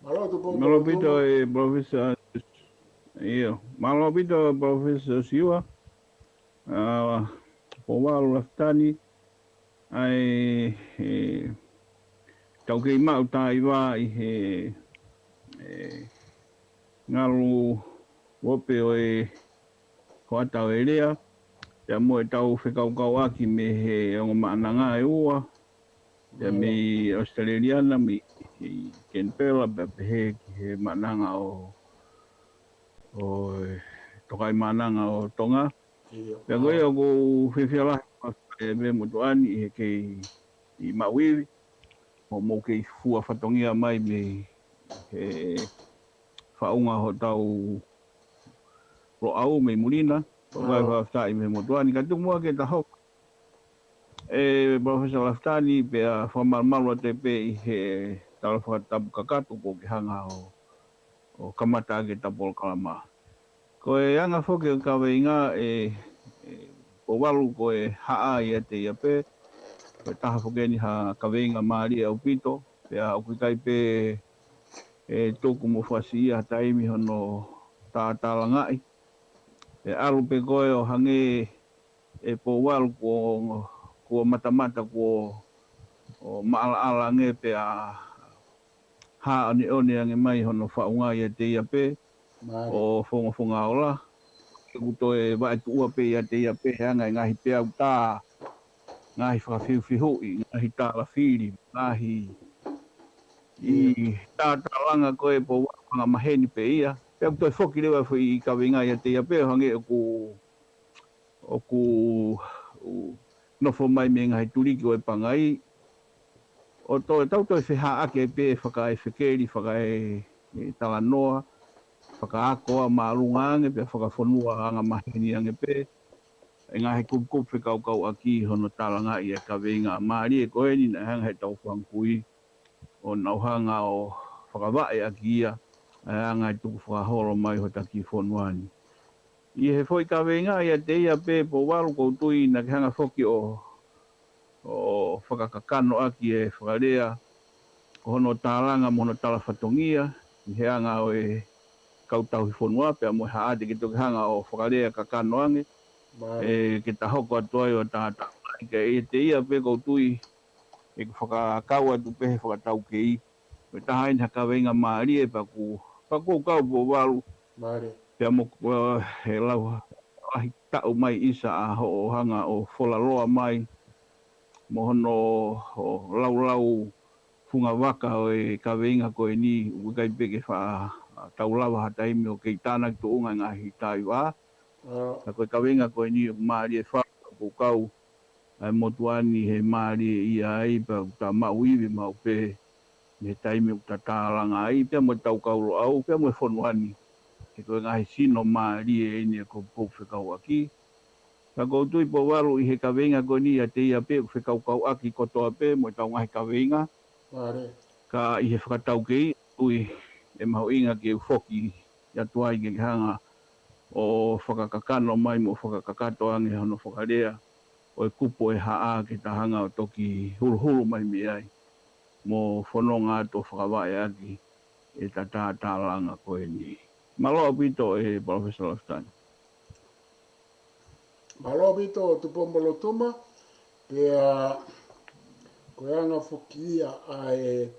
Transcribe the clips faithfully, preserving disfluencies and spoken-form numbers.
Mālō ʻaupito e Professor. ʻIo, mālō ʻaupito Professor Siua. ʻA, Pouvalu Lafitani, ʻa e, e, tau kei maʻu taimi ʻi he, e, ngalu ope ʻo e hoʻatā ʻo e lea, pea mo ʻetau fekaukauʻaki mei he ongo maʻananga ʻe ua, pea mei ʻAositelēlia na, mei Kenipela, pea pehē ki he maʻananga ʻo, ʻo e Tokaimaʻananga ʻo Tonga. Pea ko ia ʻoku ou fiefia lahi ʻa e motuʻa ni ʻi he kei maʻu ivi, ʻo mou kei fua fatongia mai mei he faʻunga hotau Loʻau mei muli na, ʻoku ou fakafetaʻi mei he motuʻa ni. Ka tuku muʻa ke ta hoko, e Professor Lafitani, pea fakamalumalu atu pē ʻi he tala fakatapu kakato kuo ke hanga ʻo, ʻo kamata ʻaki ʻeta polokalama. Ko e anga foki ʻo e kaveinga e, e Pouvalu ko e haʻa ʻiate ia pē, ko e taha foki eni ha kaveinga mālie ʻaupito, pea ʻoku ʻikai pē ʻe tuku mo fakaʻasi ia ha taimi hono tātālangaʻi. ʻE ʻalu pē ko ē ʻo hangē e Pouvalu kuo, kuo matamata kuo, ʻo maʻalaʻala ange pea hāʻoneʻone ange mai hono faʻunga ʻiate ia pē ʻo Fongafonga Ola. ʻOku toe vaʻe tuʻua pē ʻiate ia pē he anga e ngaahi peau tā, ngaahi fakafiufiuʻi, ngaahi tālafili, ngaahi ʻi tātālanga ko e Pouvalu anga maheni pē ia. Pea ʻoku toe foki leva foʻi kaveinga ʻiate ia pē ʻo hangē ʻoku, ʻoku nofo mai mei he ngaahi tuliki ʻo e pangai. ʻO toe tau toe fehaʻaki pē fakaefekeli, fakaetalanoa, fakaako ʻa māʻolunga ange, pea fakafonua anga maheni ange pē. E ngaahi kupukupu fekaukauʻaki hono tālangaʻi e kaveinga mālie ko eni naʻe hanga he tau fanga kui ʻo nau hanga ʻo fakavaʻe ʻaki ia, ʻa e anga e tukufakaholo mai hota kiʻi fonua ni. ʻI he foʻi kaveinga ʻiate ia pē Pouvalu ʻoku ou tui naʻa ke hanga foki ʻo, ʻo fakakakano ʻaki e fakalea, ko hono tālanga mo hono tala fatongia, ʻi he anga ʻo e kau tauhi fonua, pea mo e haʻa te ke toki hanga ʻo fakalea kakano ange, ʻe ke ta hoko atu ai ʻo tātālanga, ka ʻiate ia pē ʻoku ou tui, ʻe ke fakakau atu pē he fakataukei. Ko e taha eni ha kaveinga mālie pea ʻoku, pea ʻoku ou kau Pouvalu. Pea mo, ʻe, he lau, lahi taʻu mai ʻisa ʻa hoʻo hanga ʻo folaloa mai. Mo hono, ʻo laulau fungavaka ʻo e kaveinga ko eni, ʻoku ʻikai pē ke faʻa tau lava ha taimi ʻo kei tānaki tuʻunga e ngaahi taʻu ʻa. Ka ko e kaveinga ko eni ʻoku mālie fau, ʻoku ou kau ʻa e motuʻa ni he mālie ia ai, pea ʻoku ta maʻu ivi maʻu pē, mei he taimi ʻoku ta tālanga ai, pea mo e tau kau Loʻau, pea mo e fonua ni. He ko e ngaahi sino mālie eni e kupukupu fekauʻaki. Ka ʻoku ou tui Pouvalu ʻi he kaveinga ko eni ʻiate ia pē ʻoku fekaukauʻaki kotoa pē mo e tau ngaahi kaveinga. Ka ʻi he fakataukei, ui ʻe mahuʻinga ke u foki atu ai ke ke hanga ʻo fakakakano mai mo fakakakato ange hono fakalea ʻo e kupu ʻo e haʻa ke ta hanga ʻo toki huluhulu mai mei ai mo fononga atu ʻo fakavaʻe ʻaki ʻeta tātālanga ko eni. Mālō ʻaupito e Professor Lafitani. Mālō ʻaupito Tupou Molotuma, pea ko e anga foki ia ʻa e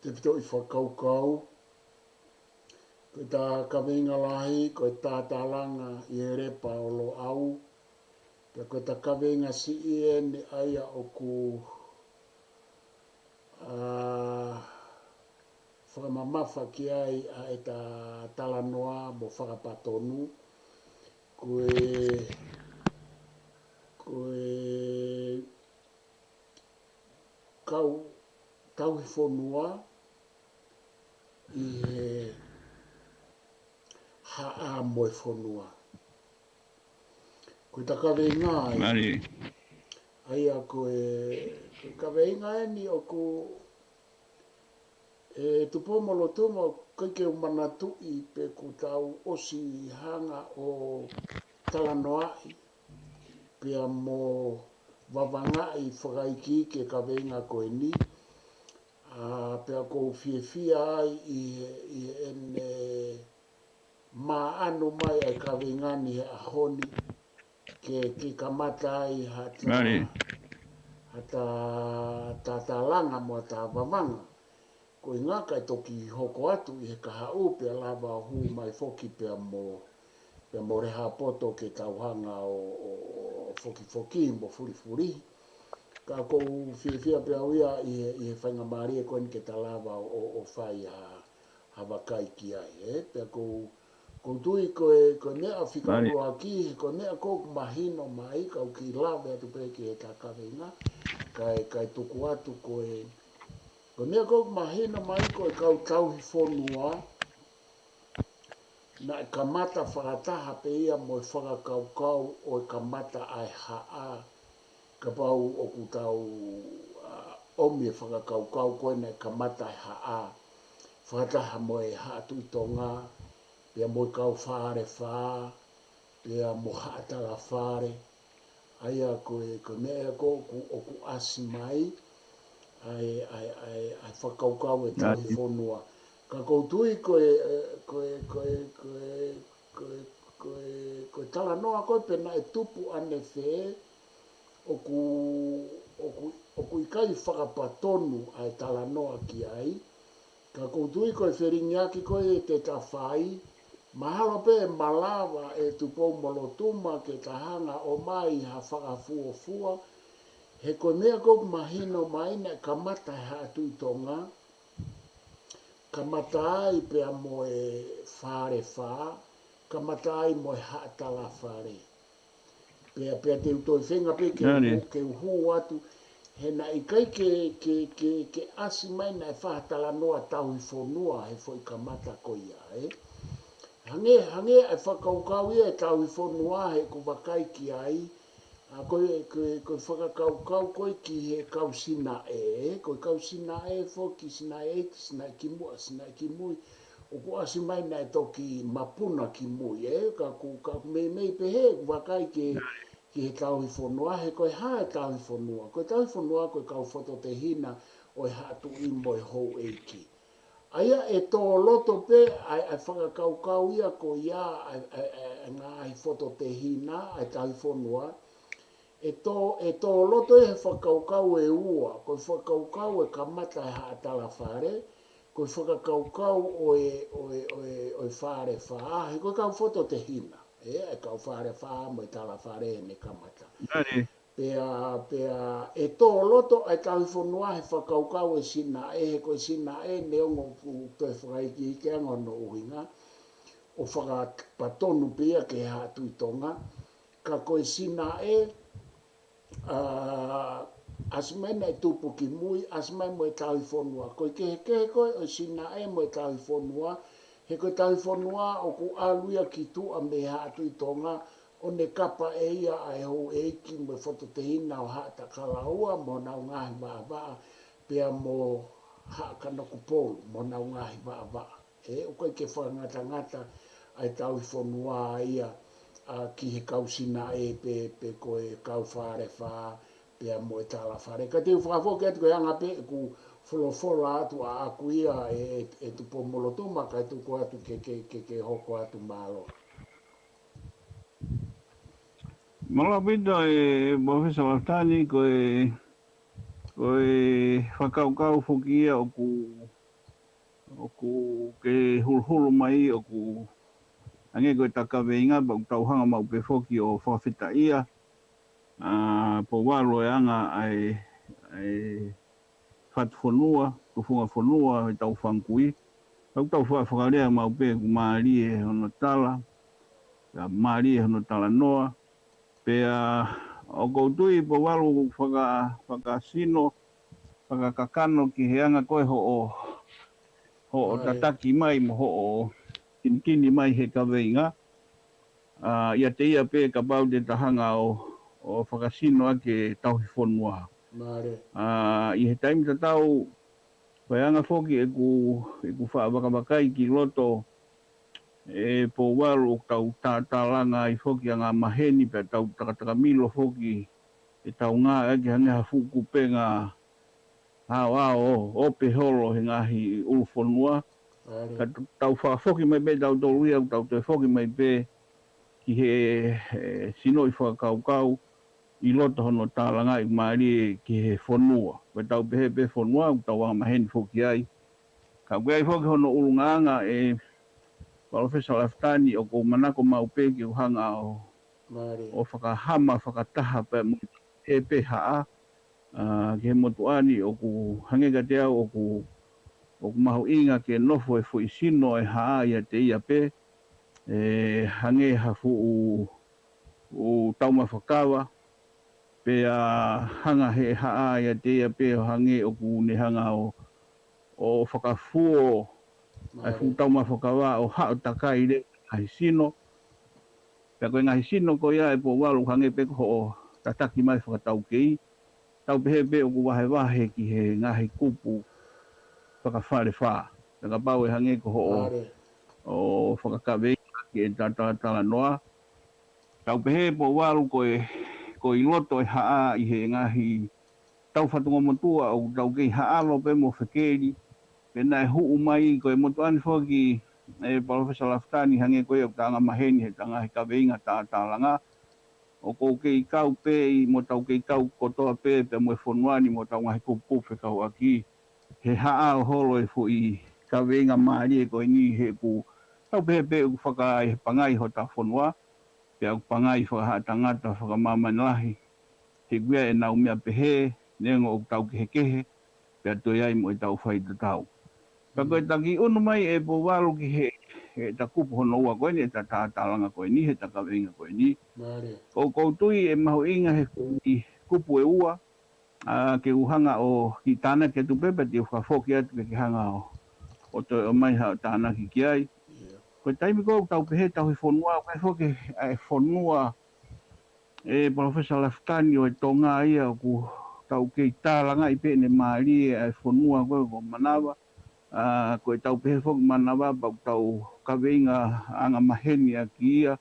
tefitoʻi fakakaukau, ko ʻeta kaveinga lahi, ko e tātālanga ʻi he lepa ʻo Loʻau, pea ko ʻeta kaveinga siʻi eni ʻa ia ʻoku, ʻa, fakamamafa ki ai ʻa ʻeta talanoa mo fakapatonu, ko e, ko e kau tauhi fonua ʻi he haʻa mo e fonua. Ko ʻeta kaveinga eni, ʻa ia ko e, ko e kaveinga eni ʻoku, e Tupou Molotuma, ʻikai ke u manatuʻi pe kuo tau ʻosi hanga ʻo talanoaʻi pea mo vavangaʻi fakaikiiki e kaveinga ko eni. ʻA, ʻA, pea ʻoku ou fiefia ai ʻi he, ʻi heʻene maʻanu mai ʻa e kaveinga ni he ʻaho ni, ke, ke kamata ai ha ta, ha ta, ta, ta langa mo ta vavanga. Ko e ʻuhinga kae toki hoko atu ʻi he kahaʻu pea lava ʻo hū mai foki pea mo, pea mo Lehāpoto ke tau hanga ʻo, ʻo, ʻo fokifoki mo fulifuli. Ka ʻoku ou fiefia pē au ia ʻi he, ʻi he faingamālie ko eni ke ta lava ʻo, ʻo, ʻo fai ha, ha vakai ki ai, ē? Pea ʻoku ou, ʻoku ou tui ko e, ko e meʻa fika ʻuluaki, ko e meʻa ʻoku mahino mai, ka u kiʻi lave atu pē ki he ta kaveinga, kae, kae tuku atu ko e, ko e meʻa ʻoku mahino mai ko e kau tauhi fonua, naʻe kamata fakataha pē ia mo e fakakaukau ʻo e kamata ʻa e haʻa, kapau ʻoku tau, ʻa, ʻomi e fakakaukau ko ē naʻe kamata ʻa e haʻa, fakataha mo e Haʻa Tuʻi Tonga, pea mo e kau Falefā, pea mo Haʻa Talafale, ʻa ia ko e, ko e meʻa ia ʻoku, ʻoku ʻasi mai, ʻa e, ʻa e, ʻa e, ʻa e fakakaukau e tauhi fonua. Ka ʻoku ou tui ko e, ko e, ko e, ko e, ko e, ko e, ko e talanoa ko ē pe naʻe tupu ʻanefē, ʻoku, ʻoku, ʻoku ʻikai fakapatonu ʻa e talanoa ki ai, ka ʻoku ou tui ko e felingiʻaki ko ē te ta fai, mahalo pē ʻe malava ʻe Tupou Molotuma ke ta hanga ʻo ʻomai ha fakafuofua, he ko e meʻa ʻoku mahino mai naʻe kamata he Haʻa Tuʻi Tonga, kamata ai pea mo e Falefā, kamata ai mo e Haʻa Talafale. Pea, pea te u toe feinga pē ke u, ke u hū atu, he naʻe ʻikai ke, ke, ke, ke ʻasi mai naʻe fai ha talanoa tauhi fonua he foʻi kamata ko ia, ē? Hangē, hangē ʻa e fakakaukau ia e tauhi fonua he ʻoku vakai ki ai, ʻa ko e, ko e, ko e fakakaukau ko ē ki he kau Sinaʻe, ko e kau Sinaʻe foki, Sinaʻe ʻEiki, Sinaʻe Kimui, Sinaʻe Kimui, ʻoku ʻasi mai naʻe toki mapuna kimui, ē, ka ʻoku, ka ʻoku meimei pehē, ʻoku vakai ki he, ki he tauhi fonua, he ko e hā e tauhi fonua, ko e tauhi fonua, ko e kau fototehina ʻo e Haʻa Tuʻi mo e Houʻeiki. ʻA ia ʻe tō loto pē ʻa e, ʻa e fakakaukau ia ko ia ʻa e, ʻa e, ʻa e, ʻa e ngaahi fototehina, ʻa e tauhi fonua, ʻe tō, ʻe tō loto ia he fakakaukau ʻe ua, ko e fakakaukau e kamata e Haʻa Talafale, ko e fakakaukau ʻo e, ʻo e, ʻo e, ʻo e Falefā, he ko e kau fototehina, ē, ʻa e kau Falefā mo e Talafale ʻene kamata. Pea, pea ʻe tō loto ʻa e tauhi fonua he fakakaukau e Sinaʻe, he ko e Sinaʻe neongo ʻoku toe fakaikiiki ange hono ʻuhinga, ʻo fakapatonu pē ia ki he Haʻa Tuʻi Tonga, ka ko e Sinaʻe, ʻa, ʻasi mai naʻe tupu kimui, ʻasi mai mo e tauhi fonua. Ko e kehekehe ko ē ʻo e Sinaʻe mo e tauhi fonua, he ko e tauhi fonua ʻoku ʻalu ia ki tuʻa mei Haʻa Tuʻi Tonga, ʻo ne kapa ʻe ia ʻa e houʻeiki mo e fototehina ʻo Haʻatakalaua mo honau ngaahi vaʻavaʻa, pea mo Haʻakanokupolu mo honau ngaahi vaʻavaʻa. Ē, ʻoku ʻikai ke fakangatangata ʻa e tauhi fonua ia, ʻa, ki he kau Sinaʻe pe, pe ko e kau Falefā, pea mo e Talafale. Ka te u fakafoki atu ko e anga pē ʻeku folofola atu ʻaʻaku ia ē, ē, ē Tupou Molotuma, kae tuku atu ke, ke, ke, ke hoko atu, mālō. Mālō ʻaupito ē Palōfesa Lafitani, ko e, ko e fakakaukau foki ia ʻoku, ʻoku ke huluhulu mai, ʻoku hangē ko e ta kaveinga, pea ʻoku tau hanga maʻu pē foki ʻo fakafetaʻia, ʻa, Pouvalu, e anga ʻa e, ʻa e fatu fonua, tufunga fonua, ʻetau fanga kui. Tau tau fa-, fakalea maʻu pē ʻoku mālie hono tala, pea mālie hono talanoa. Pea ʻoku ou tui Pouvalu faka-, fakasino, fakakakano ki he anga ko ē hoʻo, hoʻo tataki mai mo hoʻo kinikini mai he kaveinga. ʻA, ʻiate ia pē kapau te ta hanga ʻo, ʻo fakasino ʻaki e tauhi fonua. ʻA, ʻi he taimi tatau, ko e anga foki ʻeku, ʻeku faʻa vakavakai ki loto, ē Pouvalu, ʻoku tau tātālanga ai foki anga maheni pea tau takatakamilo foki ʻetau ngāueʻaki hangē ha fuʻu kupenga haohaoa ʻo ope holo he ngaahi ʻulu fonua. Ka tau fakafoki mai pē tautolu ia, ʻoku tau toe foki mai pē ki he, he sinoʻi fakakaukau ʻi loto hono tālangaʻi mālie ki he fonua. Ko e tau pehē pē fonua, ʻoku tau angamaheni foki ai. Ka ʻoku ʻi ai foki hono ʻulungaanga ʻe Palōfesa Lafitani, ʻoku ou manako maʻu pē ke u hanga ʻo, ʻo fakahama fakataha pē mo e pē haʻa, ʻa, ki he motuʻa ni ʻoku hangē kiate au ʻoku, ʻoku mahuʻinga ke nofo e foʻi sino e haʻa ʻiate ia pē, ʻe hangē ha fuʻu, fuʻu taumafa kava, pea hanga he haʻa ʻiate ia pē ʻo hangē ʻoku ne hanga ʻo, ʻo fakafuo ʻa e fuʻu taumafa kava ʻo haʻo takai leva e ngaahi sino. Pea ko e ngaahi sino ko ia ʻe Pouvalu hangē pē ko hoʻo tataki mai fakataukei. Tau pehē pē ʻoku vahevahe ki he ngaahi kupu fakafalefā. Pea kapau ʻe hangē ko hoʻo, ʻo fakakaveinga ki he ta-, ta-, talanoa. Tau pehē Pouvalu ko e, ko ʻi loto e haʻa ʻi he ngaahi tau fatungamotuʻa ʻoku tau kei haʻalo pē mo fekeli. Pea naʻe huʻu mai ko e motuʻa ni foki ʻe Palōfesa Lafitani hangē ko ia ʻoku ta angamaheni he ta ngaahi kaveinga ta-, tālanga. ʻOku ou kei kau pē ʻi mo tau kei kau kotoa pē pea mo e fonua ni mo tau ngaahi kupukupu fekauʻaki. He haʻa ʻo holo e foʻi kaveinga mālie ko eni he ʻoku tau pehē pē ʻoku fakaepangai hota fonua, pea ʻoku pangai fakahaʻa tangata fakamāmani lahi. He ʻoku ʻi ai ʻenau meʻa pehē, neongo ʻoku tau kehekehe, pea toe ʻi ai mo ʻetau faitatau. Ka ko e taki ʻunu mai ʻe Pouvalu ki he, he ta kupu hono ua ko eni, ʻe ta, ta tālanga ko eni, he ta kaveinga ko eni. ʻOku ou tui ʻe mahuʻinga he kupu ʻe ua, ʻa, ke u hanga ʻo kiʻi tānaki atu pē, pea te u fakafoki atu ke ke hanga ʻo, ʻo toe ʻomai haʻo tānaki ki ai. Ko e taimi ko ē ʻoku tau pehē tauhi fonua, ʻoku ʻi ai foki ʻa e fonua ʻe Palōfesa Lafitani ʻo e Tonga ia ʻoku tau kei tālangaʻi pē ʻene mālie ʻa e fonua ko ē ko Manava. ʻA, ko e tau pehē foki Manava pea ʻoku tau kaveinga angamaheni ʻaki ia.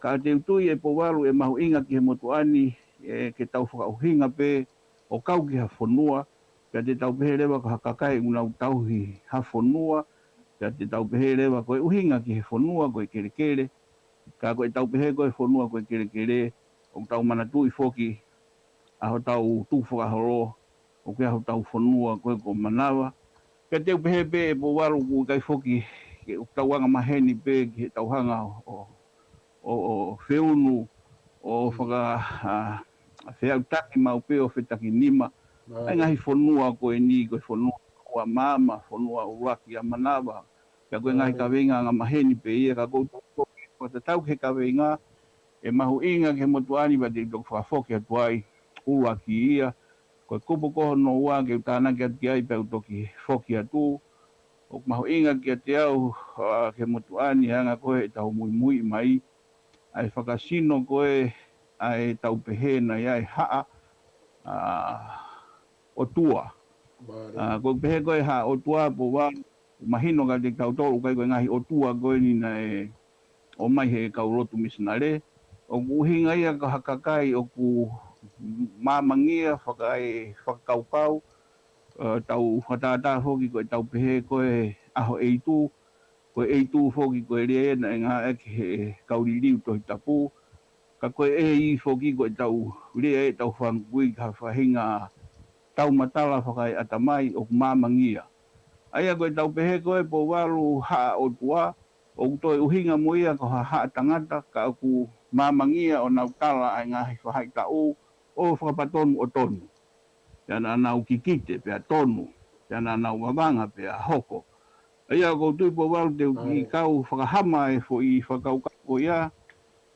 Ka te u tui ʻe Pouvalu ʻe mahuʻinga ki he motuʻa ni, ʻe ke tau fakaʻuhinga pē ʻo kau ki ha fonua, pea te tau pehē leva ko ha kakai ʻoku nau tauhi ha fonua, pea te tau pehē leva ko e ʻuhinga ki he fonua ko e kelekele, ka ko e tau pehē ko e fonua ko e kelekele, ʻoku tau manatuʻi foki ʻa hotau tukufakaholo, ʻoku ʻi ai hotau fonua ko ē ko Manava. Pea te u pehē pē ʻe Pouvalu ʻoku ʻikai foki ke ʻoku tau angamaheni pē ki he tau hanga ʻo, ʻo, ʻo feunu, ʻo faka, ʻa, feʻautaki maʻu pē ʻo fetakinima. ʻA e ngaahi fonua ko eni, ko e fonua ʻa Maama, fonua ʻuluaki ʻa Manava. Pea ko e ngaahi kaveinga angamaheni pē ia ka ʻoku ou tui ko e tatau ki he kaveinga, ʻe mahuʻinga ki he motuʻa ni pea te u toki fakafoki atu ai, ʻuluaki ia. Ko e kupu ko hono ua ke u tānaki atu ki ai pea u toki foki atu. ʻOku mahuʻinga kiate au, ʻa, ki he motuʻa ni ʻa e anga ko ē ʻetau muimui mai, ʻa e fakasino ko ē ʻa e tau pehē naʻe ʻi ai e haʻa, ʻa, ʻotua. ʻA, ko e pehē ko ē haʻa ʻotua Pouvalu, mahino kiate kitautolu ʻoku ʻikai ko e ngaahi ʻotua ko eni naʻe ʻomai he kau lotu misinale. ʻOku ʻuhinga ia ko ha kakai ʻoku māmangia, fakae, fakakaukau, ʻa, tau fakatātā foki ko e tau pehē ko e ʻaho ʻeitu, ko e ʻeitu foki ko e lea naʻe ngāueʻaki he kau liliu Tohi Tapu, ka ko e ʻei foki ko e tau lea ʻe tau fanga kui ki ha faʻahinga tau matala fakaeʻatamai ʻoku māmangia. ʻA ia ko e tau pehē ko ē Pouvalu haʻa ʻotua, ʻoku toe ʻuhinga mo ia ko ha haʻa tangata ka ʻoku māmangia ʻo nau tala ʻa e ngaahi faʻahitaʻu ʻo fakapatonu ʻo tonu. Pea naʻa nau kikite, pea tonu, pea naʻa nau vavanga, pea hoko. ʻA ia ʻoku ou tui Pouvalu te u kiʻi kau fakahama e foʻi fakakaukau ko ia,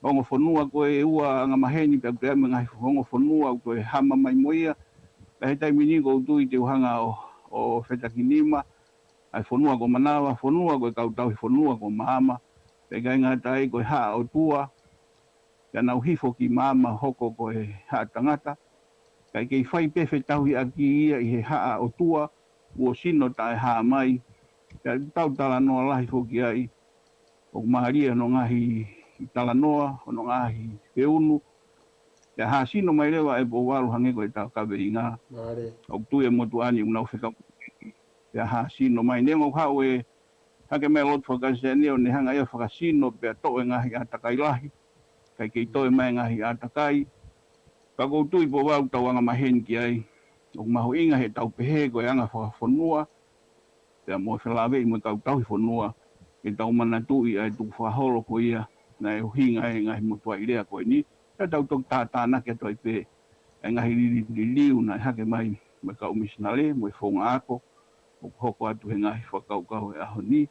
ongo fonua ko ē ʻe ua angamaheni pea ʻoku ʻi ai mo e ngaahi ongo fonua ʻoku toe hama mai mo ia. Pea he taimi ni ʻoku ou tui te u hanga ʻo, ʻo fetakinima, ʻa e fonua ko Manava, fonua ko e kau tauhi fonua ko Maama, pea ʻikai ngata ai ko e haʻa ʻotua, pea nau hifo ki Maama hoko ko e haʻa tangata, kae kei fai pē fetauhiʻaki ia ʻi he haʻa ʻotua, ʻo sino taʻehāmai, pea tau talanoa lahi foki ai, ʻoku mālie hono ngaahi talanoa, hono ngaahi feunu, Pea hāsino mai leva ʻe Pouvalu hangē ko e tā kaveinga. ʻOku tui e motuʻa ni ʻoku nau fekau. Pea hāsino mai neongo ʻoku haʻu e hake mai lotu fakakalisitiane ʻo ne hanga ia fakasino pea toʻo e ngaahi ʻātakai lahi. Kae kei toe mai e ngaahi ʻātakai. Ka ʻoku ou tui Pouvalu tau anga maheni ki ai. ʻOku mahuʻinga he tau pehē ko e anga fakafonua. Pea mo e felāveʻi mo e kau tauhi fonua, ke tau manatuʻi ʻa e tukufakaholo ko ia, naʻe ʻuhinga ai e ngaahi motuʻaʻi lea ko eni, pea tau toki tātānaki atu ai pē, ʻa e ngaahi lili, liliu naʻe hake mai, mo e kau misinale, mo e founga ako, ʻoku hoko atu he ngaahi fakakaukau he ʻaho ni.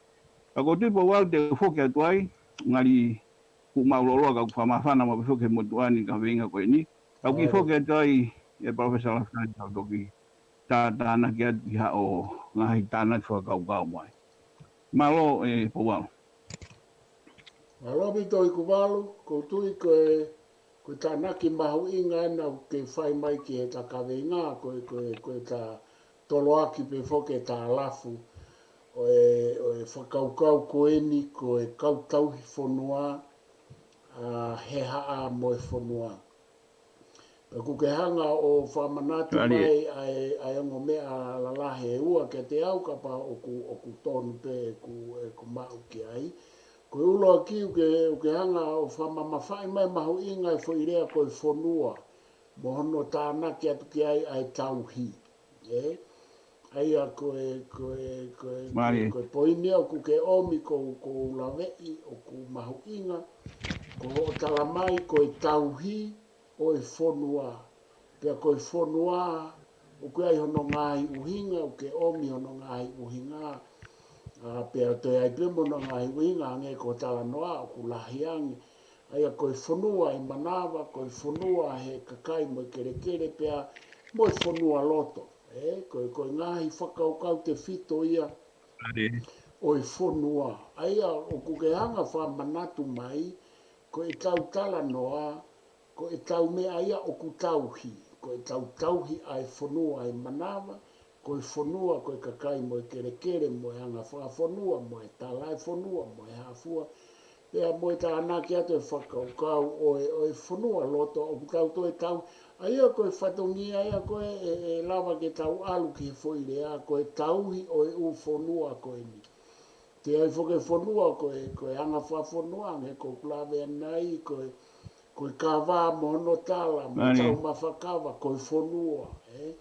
Ka ʻoku ou tui Pouvalu te u foki atu ai, ngali kuo mau loloa ka ʻoku fakamāfana maʻu pē foki he motuʻa ni kaveinga ko eni. Ka ʻoku ou kiʻi foki atu ai, ʻe Palōfesa Lafitani tau toki tātānaki atu ki haʻo ngaahi tānaki fakakaukau mai. Mālō ʻe Pouvalu. Mālō ʻaupito Ikuvalu, ʻoku ou tui ko e, ko e tānaki mahuʻinga ena ʻoku ke fai mai ki he tā kaveinga, ko e, ko e, ko e tā toloaki pē foki e tā lafu ʻo e, ʻo e fakakaukau ko eni, ko e kau tauhi fonua, ʻa, he haʻa mo e fonua. Pea ʻoku ke hanga ʻo fakamanatu mai ʻa e, ʻa e ongo meʻa lalahi ʻe ua kiate au kapau ʻoku, ʻoku tonu pē ʻeku, ʻeku maʻu ki ai. Ko e ʻuluaki ʻoku ke, ʻoku ke hanga ʻo fakamamafaʻi mai mahuʻinga e foʻi lea ko e fonua. Mo hono tānaki atu ki ai ʻa e tauhi. ʻE? ʻA ia ko e, ko e, ko e, ko e, ko e poini ʻoku ke ʻomi ko, ko u laveʻi, ʻoku mahuʻinga, ko hoʻo tala mai, ko e tauhi ʻo e fonua. Pea ko e fonua, ʻoku ʻi ai hono ngaahi ʻuhinga, ʻoku ke ʻomi hono ngaahi ʻuhinga. ʻA, pea toe ʻi ai pē mo hono ngaahi ʻuhinga, hangē ko e talanoa, ʻoku lahi ange. ʻA ia ko e fonua ʻi manava, ko e fonua he kakai mo e kelekele pea mo e fonua loto. ʻE, ko e, ko e ngaahi fakakaukau tefito ia ʻo e fonua. ʻA ia ʻoku ke hanga fakamanatu mai, ko e tau talanoa, ko e tau meʻa ia ʻoku tauhi, ko e tau tauhi ʻa e fonua ʻi manava, ko e fonua, ko e kakai mo e kelekele, mo e anga fakafonua, mo e tala e fonua, mo e hafua, pea mo e tānaki atu e fakakaukau ʻo e, ʻo e fonua loto ʻoku tau toe tau. ʻA ia ko e fatongia ia ko e, ʻe, ʻe lava ke tau ʻalu ki he foʻi lea, ko e tauhi ʻo e ʻū fonua ko eni. Te ai foke fonua ko e, ko e anga fakafonua, hangē ko ʻeku lave ʻanenai, ko e, ko e kava mo hono tala, mo e tau mafakava, ko e fonua, ʻe?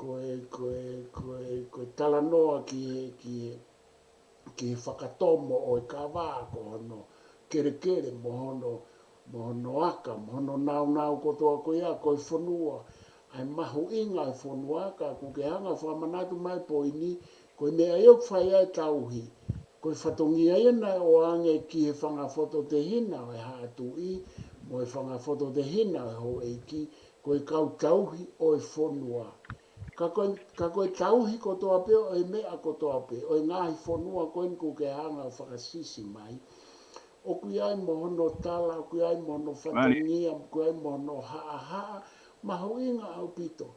Ko e, ko e, ko e, ko e talanoa ki he, ki he, ki he fakatomo ʻo e kava, ko hono kelekele, mo hono, mo hono aka, mo hono naunau kotoa ko ia, ko e fonua, ʻa e mahuʻinga e fonua, ka ʻoku ke hanga fakamanatu mai poini, ko e meʻa ia ʻoku fai ai e tauhi. Ko e fatongia ia naʻe ʻoange ki he fanga fototehina ʻo e haʻa tuʻi, mo e fanga fototehina ʻo e houʻeiki, ko e kau tauhi ʻo e fonua. Ka ko e, ka ko e tauhi kotoa pē ʻo e meʻa kotoa pē, ʻo e ngaahi fonua ko eni ʻoku ke hanga fakasisi mai. ʻOku ʻi ai mo hono tala, ʻoku ʻi ai mo hono fatongia, ʻoku ʻi ai mo hono haʻahaʻa, mahuʻinga ʻaupito.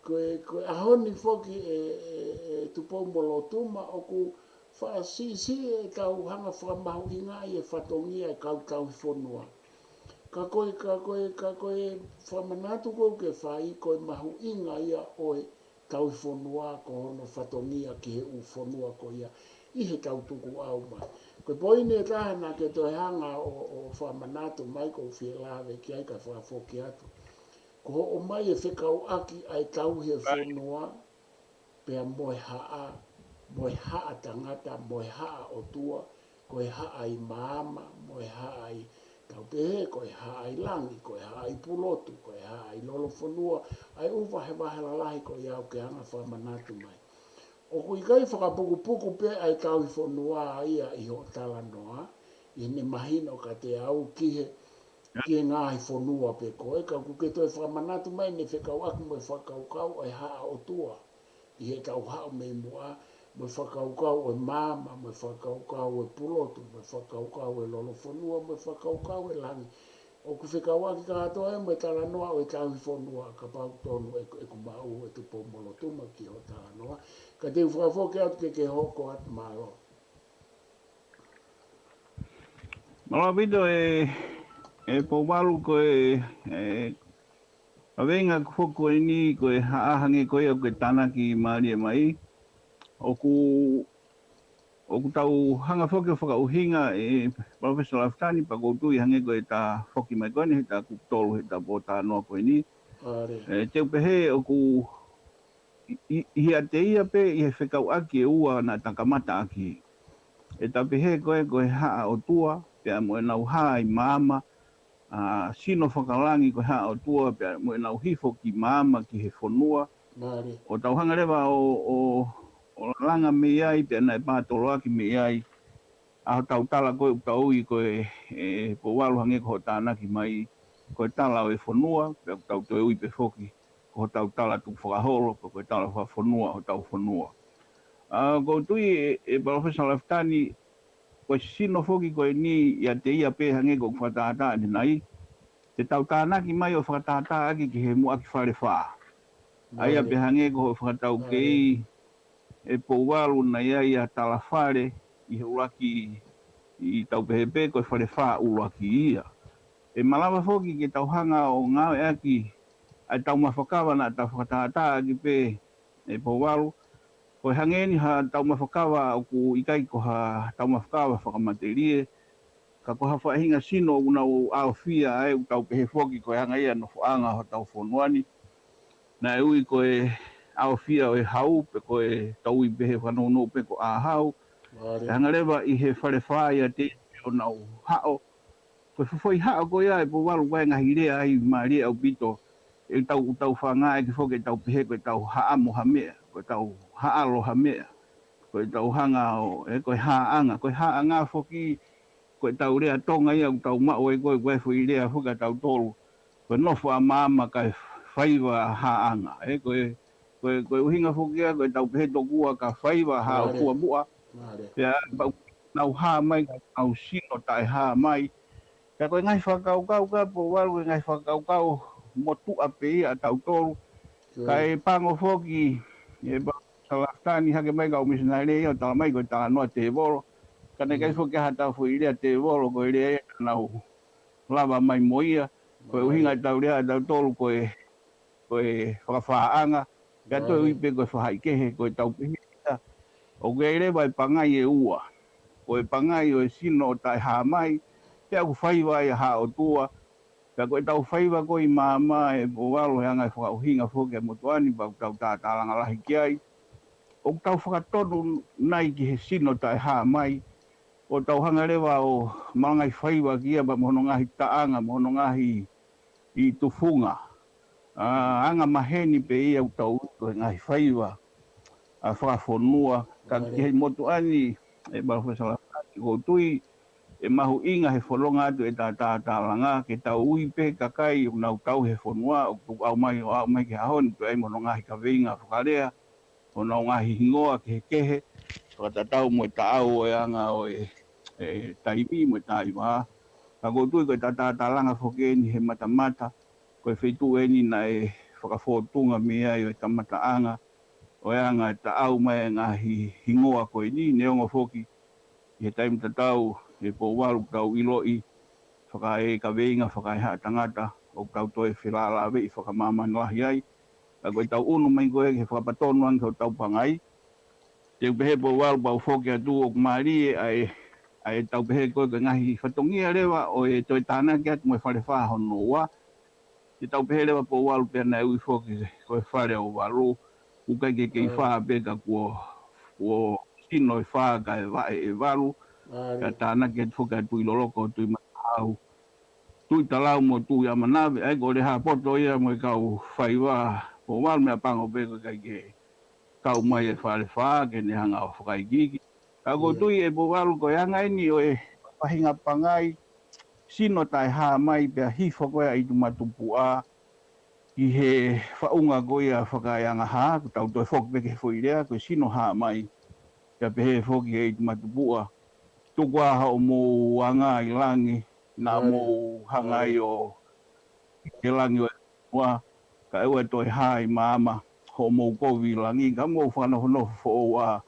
Ko e, ko e ʻaho ni foki ʻe, ʻe, ʻe Tupou mo Lotuma ʻoku fakasisi e tau hanga fakamahuʻingaʻi e fatongia e kau tauhi fonua. Ka ko e, ka ko e, ka ko e fakamanatu ʻoku ke fai ko e mahuʻinga ia ʻo e tauhi fonua ko hono fatongia ki he ʻū fonua ko ia ʻi he tau tukuʻau mai. Ko e poini ʻe taha naʻa ke toe hanga ʻo, ʻo fakamanatu mai ʻoku ou fie lave ki ai ka fakafoki atu. Ko hoʻo ʻomai e fekauʻaki ʻa e tauhi e fonua, pea mo e haʻa, mo e haʻa tangata, mo e haʻa ʻotua, ko e haʻa ʻi maama, mo e haʻa ʻi tau pehē, ko e haʻa ʻi langi, ko e haʻa ʻi pulotu, ko e haʻa ʻi lolofonua, ʻa e ʻū vahevahe lalahi ko ia ʻoku ke hanga fakamanatu mai. ʻOku ʻikai fakapukupuku pē ʻa e tauhi fonua ia ʻi hoʻo talanoa, ʻi heʻene mahino kiate au ki he, ki he ngaahi fonua pē ko ē, ka ʻoku ke toe fakamanatu mai ʻene fekauʻaki mo e fakakaukau ʻo e haʻa ʻotua. ʻI he tau haʻu mei muʻa, mo e fakakaukau ʻo e maama, mo e fakakaukau ʻo e pulotu, mo e fakakaukau ʻo e lolofonua, mo e fakakaukau ʻo e langi. ʻOku fekauʻaki kātoa ia mo e talanoa ʻo e tauhi fonua, kapau ʻoku tonu ʻeku, ʻeku maʻu ʻe Tupou mo Lotuma ki hoʻo talanoa. Ka te u fakafoki atu ke ke hoko atu, mālō. Mālō ʻaupito ʻe, ʻE Pouvalu, ko e, e, kaveinga foki ko eni, ko e haʻa hangē ko ia ʻoku ke tānaki mālie mai, ʻoku, ʻoku tau hanga foki ʻo fakaʻuhinga, ʻe Palōfesa Lafitani, pea ʻoku ou tui hangē ko e tā foki mai ko eni, he tā kupu tolu, he tā pōtalanoa ko eni. ʻE, te u pehē ʻoku ʻi, ʻi, ʻiate ia pē ʻi he fekauʻaki ʻe ua naʻa ta kamata ʻaki. ʻE ta pehē ko e, ko e haʻa ʻotua, pea mo ʻenau hā ʻi maama, ʻa, sino fakalangi ko e haʻa ʻotua, pea mo ʻenau hifo ki maama ki he fonua. ʻO tau hanga leva ʻo, ʻo, ʻo langa mei ai, pea naʻe pātoloaki mei ai ʻa hotau tala ko ē ʻoku tau ui ko e, e Pouvalu, hangē ko hoʻo tānaki mai, ko e tala ʻo e fonua, pea ʻoku tau toe ui pē foki ko hotau tala tukufakaholo, ko, ko e tala fakafonua hotau fonua. ʻA, ʻoku ou tui ʻe, ʻe Palōfesa Lafitani, ko e sino foki ko eni ʻiate ia pē hangē ko ʻeku fakatātā ʻanenai, te tau tānaki mai ʻo fakatātā ʻaki ki he muʻaki Falefā. ʻA ia pē hangē ko hoʻo fakataukei, ʻe Pouvalu, naʻe ʻi ai ʻa Talafale ʻi he ʻuluaki, ʻi tau pehē pē ko e Falefā ʻuluaki ia. ʻE malava foki ke tau hanga ʻo ngāueʻaki ʻa e taumafa kava naʻa ta fakatātā ʻaki pē, ʻe Pouvalu, ko e hangē ni ha taumafa kava ʻoku ʻikai ko ha taumafa kava fakamatelie, ka ko ha faʻahinga sino ʻoku nau ʻaofia ai, ʻoku tau pehē foki ko e anga ia e nofoʻanga hotau fonua ni. Naʻe ui ko e ʻaofia ʻo e hau, pe ko e tau ui pehē fakanounou pē ko ʻĀhau. ʻE hanga leva ʻi he Falefā ʻiate ia ʻo nau haʻo. Ko e foʻi haʻo ko ia, ʻe Pouvalu, ko e ngaahi lea ai mālie ʻaupito. ʻE tau, tau fanga ʻe ki foki ʻe tau pehē ko e tau haʻamo ha meʻa, ko e tau haʻalo ha meʻa, ko e tau hanga ʻo, ʻe, ko e haʻanga, ko e haʻanga foki, ko e tau lea Tonga ia ʻoku tau maʻu ai ko e, ko e foʻi lea foki ʻa tautolu, ko e nofo ʻa maama kae faiva haʻanga. ʻE, ko e, ko e, ko e ʻuhinga foki ia, ko e tau pehē tokua ka faiva haʻo fua muʻa. Pea pau nau hā mai, ka nau sino taʻehā mai. Pea ko e ngaahi fakakaukau ka Pouvalu, ko e ngaahi fakakaukau motuʻa pē ia ʻa tautolu. Kae pango foki, ʻe Palōfesa Lafitani, hake mai kau misinale ia ʻo tala mai ko e talanoa tēvolo. Ka naʻe ʻikai foki ha tau foʻi lea tēvolo, ko e lea ia naʻa nau lava mai mo ia. Ko e ʻuhinga ʻetau lea ʻa tautolu ko e, ko e fakafaʻanga, pea toe ui pē ko e faʻahikehe, ko e tau pehē ia. ʻOku ʻi ai leva e pangai ʻe ua. Ko e pangai ʻo e sino ʻo taʻehā mai, pea ʻoku faiva ai ʻa Haʻa ʻOtua, pea ko e tau faiva ko ē ʻi maama, ʻe Pouvalu, he anga e fakaʻuhinga foki ʻa e motuʻa ni, pea ʻoku tau tātālanga lahi ki ai. ʻOku tau fakatonu nai ki he sino taʻehā mai, ʻo tau hanga leva ʻo malangaʻi faiva ki ai pea mo hono ngaahi taʻanga, mo hono ngaahi ʻi tufunga. ʻA, anga maheni pē ia ʻoku tau ui ko e ngaahi faiva ʻa fakafonua, ka ki he motuʻa ni, ʻe Palōfesa Lafitani, ʻoku ou tui ʻe mahuʻinga he fononga atu ʻeta tātālanga, ke tau ui pē kakai ʻoku nau tauhi e fonua, ʻoku tuku ʻau mai ʻo aʻu mai ki he ʻaho ni, pea ʻi ai mo hono ngaahi kaveinga fakalea, ʻo nau ngaahi hingoa kehekehe, fakatatau mo e taʻau ʻo e anga ʻo e, e taimi mo e taimi. Ka ʻoku ou tui ko ʻeta tātālanga foki eni he matamata, ko e feituʻu eni naʻe fakafōtunga mei ai ʻo e kamataʻanga ʻo e anga e taʻau mai e ngaahi hingoa ko eni, neongo foki ʻi he taimi tatau, ʻe Pouvalu, ʻoku tau ʻiloʻi fakaekaveinga, fakaehaʻatangata, ʻoku tau toe felālāveʻi fakamāmani lahi ai. Ka ko e tau ʻunu mai ko ē ke fakapatonu ange ki hotau pangai. Te u pehē, Pouvalu, pau foki atu ʻoku mālie ʻa e, ʻa e tau pehē ko ē ko e ngaahi fatongia leva ʻo e toe tānaki atu mo e Falefā hono ua. Te tau pehē leva, Pouvalu, pea naʻe ui foki ko e Fale ʻo Valu, ʻoku ʻikai ke kei fā pē ka kuo, kuo sino e fā kae vaʻe ʻe valu, ka tānaki atu foki ʻa Tuʻiloloko, Tuʻimataʻau, Tuʻitalau mo Tuʻiʻamanave, ʻa ia ko Lehāpoto ia mo e kau faiva, Pouvalu, meʻapango pē ko e ʻikai ke kau mai e Falefā ke ne hanga ʻo fakaikiiki. Ka ʻoku ou tui, ʻe Pouvalu, ko e anga eni ʻo e faʻahinga pangai sino taʻehā mai pea hifo ko ē ʻa ʻItumatupuʻa ki he faʻunga ko ia fakaeangahā, ʻoku tau toe foki pē ki he foʻi lea, ko e sino hā mai, pea pehē foki ʻe ʻItumatupuʻa, tuku ā hoʻomou anga ʻi langi, naʻa mou hanga ai ʻo ʻi he langi ʻo e fonua, kae ʻoua toe hā ʻi maama, hoʻomou kovi ʻi langi, ka mou fakanofonofo foʻou ā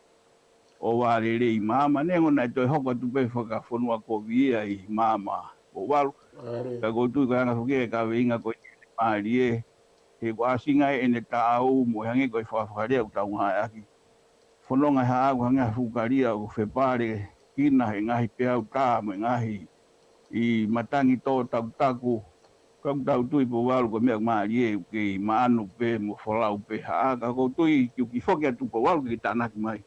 ʻo vālelei ʻi maama. Neongo naʻe toe hoko atu pē fakafonua kovi ia ʻi maama, Pouvalu. Ka ʻoku ou tui ko e anga foki e kaveinga ko eni mālie, he ʻoku ʻasi ai ʻene taʻau mo e hangē ko e fakafakalea ʻoku tau ngāueʻaki. Fononga e haʻa ʻoku hangē ha fuʻu kalia ʻoku fepale kina he ngaahi peau tā mo e ngaahi matangi tō takutaku. Ka ʻoku tau tui Pouvalu ko e meʻa mālie ʻoku kei maʻanu pē mo folau pē haʻa, ka ʻoku ou tui ke u kiʻi foki atu Pouvalu ke ke tānaki mai.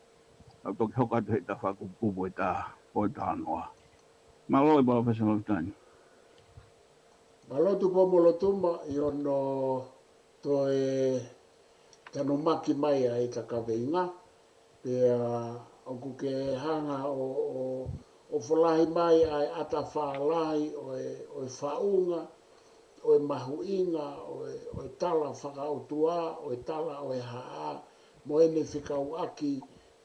Ka u toki hoko atu he tafaʻaki kupu ʻo e tā, ʻo e talanoa. Mālō e Palōfesa Lafitani. Mālō Tupoumolotuma ʻi hono toe tanomaki mai ʻa e ta kaveinga, pea ʻoku ke hanga ʻo, ʻo, ʻo folahi mai ʻa e ʻata fālahi ʻo e, ʻo e faʻunga, ʻo e mahuʻinga, ʻo e, ʻo e tala fakaʻotua, ʻo e tala ʻo e haʻa, mo ʻene fekauʻaki,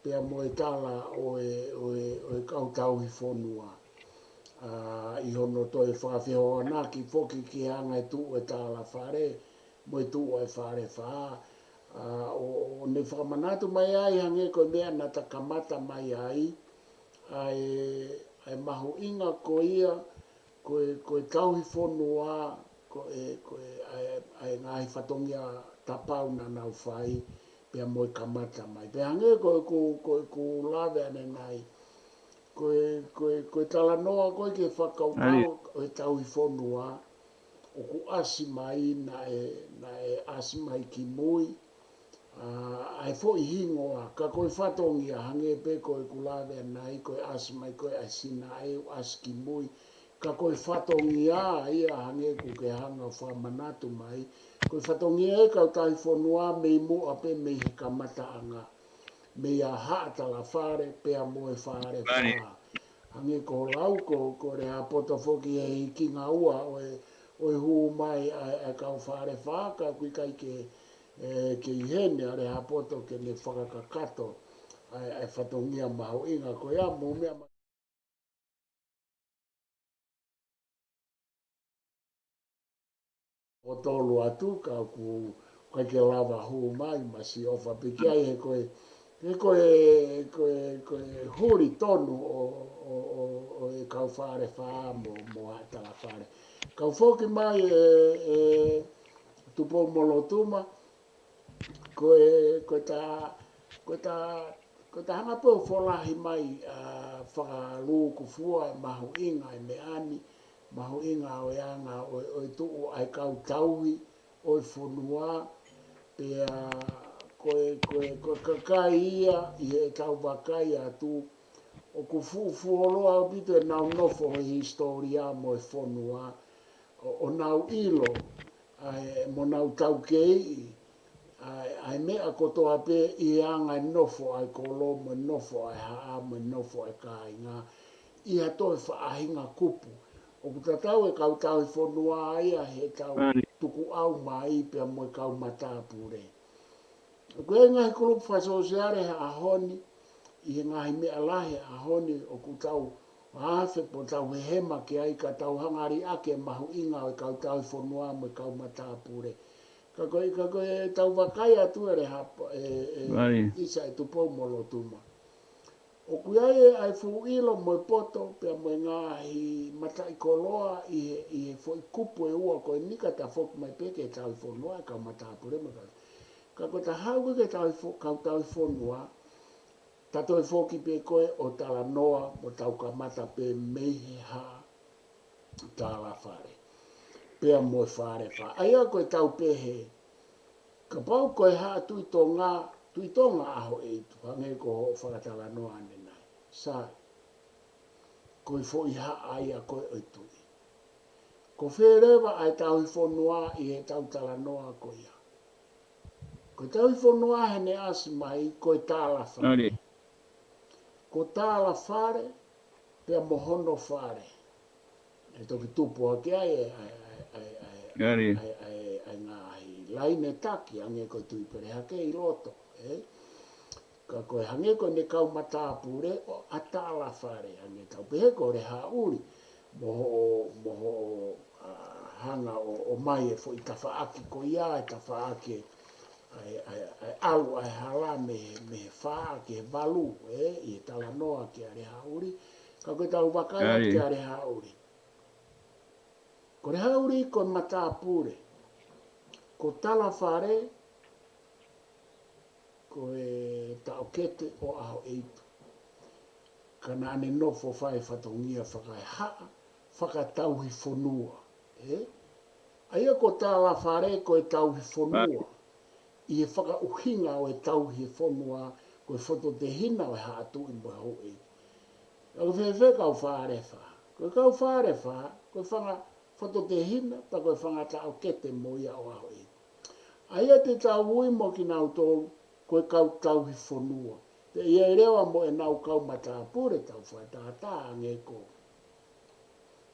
pea mo e tala ʻo e, ʻo e, ʻo e kau tauhi fonua. ʻA, ʻi hono toe fakafehoanaki foki ki he anga e tuʻu e talafale, mo e tuʻu e falefā. ʻA, ʻo, ʻo ne fakamanatu mai ai hangē ko e meʻa naʻa ta kamata mai ai, ʻa e, ʻa e mahuʻinga ko ia, ko e, ko e tauhi fonua, ko e, ko e, ʻa e, ʻa e ngaahi fatongia tapau naʻa nau fai, pea mo e kamata mai. Pea hangē ko e, ko, ko e, ko e lave ʻanenai. Ko e, ko e, ko e talanoa ko e ke fakakaukau ʻo e tauhi fonua, ʻoku ʻasi mai naʻe, naʻe ʻasi mai ki mui, ʻa, ʻa e foʻi hingoa, ka ko e fatongia hangē pē ko e kulave ʻanai, ko e ʻasi mai ko e ʻasi naʻe ʻasi ki mui, ka ko e fatongia ia hangē ʻoku ke hanga ʻo fakamanatu mai, ko e fatongia e kau tauhi fonua mei muʻa pē mei he kamataʻanga, mei a Haʻa Talafale, pea mo e falefā. Hangē ko e lau ko, ko Lehāpoto foki he hiki ngaua ʻo e, ʻo e hū mai ʻa e, ʻa e kau falefā, ka ʻoku ʻikai ke, e, ke ʻi heni ʻa Lehāpoto ke ne fakakakato ʻa e, ʻa e fatongia mahuʻinga ko ia mo e meʻa ma-, ʻo tolu atu ka ʻoku ʻikai ke lava hū mai, masiʻi ʻofa pē ki ai he ko e, he ko e, ko e, ko e huli tonu ʻo, ʻo, ʻo, ʻo e kau falefā mo, mo Haʻa Talafale. Kau foki mai e, e Tupoumolotuma, ko e, ko e ta, ko e ta, ko e ta hanga pē ʻo folahi mai, ʻa, fakalūkufua e mahuʻinga e meʻa ni, mahuʻinga ʻo e anga ʻo, ʻo e tuʻu ʻa e kau tauhi ʻo e fonua, pea ko e, ko e, ko e kakai ia ʻi heʻetau vakai atu, ʻoku fuʻu fuoloa ʻaupito ʻenau nofo he hisitōlia mo e fonua, ʻo, ʻo nau ʻilo, ʻa e, mo nau taukeiʻi, ʻa e, ʻa e meʻa kotoa pē ʻi he anga e nofo ʻa e kolo mo e nofo ʻa e haʻa mo e nofo ʻa e kāinga, ʻi ha toe faʻahinga kupu. ʻOku tatau e kau tauhi fonua ia heʻetau tukuʻau mai pea mo e kau matāpule. ʻOku ʻi ai e ngaahi kulupu fakasōsiale he ʻaho ni, ʻi he ngaahi meʻa lahi he ʻaho ni ʻoku tau afe pe tau hehema ki ai ka tau hanga ʻo liʻaki e mahuʻinga ʻo e kau tauhi fonua mo e kau matāpule. Ka ko e, ka ko e tau vakai atu e Lehāpo-, e, e, ʻisa e Tupoumolotuma. ʻOku ʻi ai e, ʻa e fuʻu ʻilo mo e poto, pea mo e ngaahi mataʻikoloa ʻi he, ʻi he foʻi kupu ʻe ua ko eni ka ta foki mai pē ki he tauhi fonua, e kau matāpule mo e kau. Ka ko e ta haʻu ki he tauhi fo-, kau tauhi fonua, ta toe foki pē ko e ʻo talanoa, mo tau kamata pē mei he Haʻa Talafale. Pea mo e falefā. ʻA ia ko e tau pehē, kapau ko e Haʻa Tuʻi Tonga, Tuʻi Tonga ʻAhoʻeitu, hangē ko hoʻo fakatalanoa ʻanenai. Sai, ko e foʻi haʻa ia ko e ʻo e tuʻi. Ko fē leva ʻa e tauhi fonua ʻi heʻetau talanoa ko ia? Ko e tauhi fonua heʻene ʻasi mai, ko e Talafale. Ko Talafale, pea mo hono fale. ʻE toki tupu hake ai e, ʻa e, ʻa e, ʻa e, ʻa e, ʻa e, ʻa e, ʻa e ngaahi laine taki, hangē ko e Tuʻipelehake ʻi loto, ē? Ka ko e hangē ko ʻene kau matāpule ʻo Talafale, hangē tau pehē ko Lehāʻuli, mo hoʻo, mo hoʻo, ʻa, hanga ʻo, ʻomai e foʻi tafaʻaki ko ia, e tafaʻaki ʻa e, ʻa e, ʻa e ʻalu ʻa e hala mei he, mei he fā ki he valu, ē, ʻi he talanoa kia Lehāʻuli. Ka ko e tau vakai atu kia Lehāʻuli. Ko Lehauli ko e matāpule, ko Talafale ko e taʻokete ʻo ʻAhoʻeitu. Ka naʻa ne nofo fai fatongia fakaehaʻa, fakatauhi fonua. ʻE? ʻA ia ko Talafale ko e tauhi fonua. ʻI he fakaʻuhinga ʻo e tauhi fonua, ko e fototehina ʻo e haʻa tuʻi mo e houʻeiki. ʻA ko fēfē kau Falefa? Ko e kau Falefa, ko e fanga fototehina, pea ko e fanga taʻokete mo ia ʻo ʻAhoʻeitu. ʻA ia te tau ui mo kinautolu, ko e kau tauhi fonua. Pea ʻi ai leva mo ʻenau kau matāpule tau fakatātā ange ko.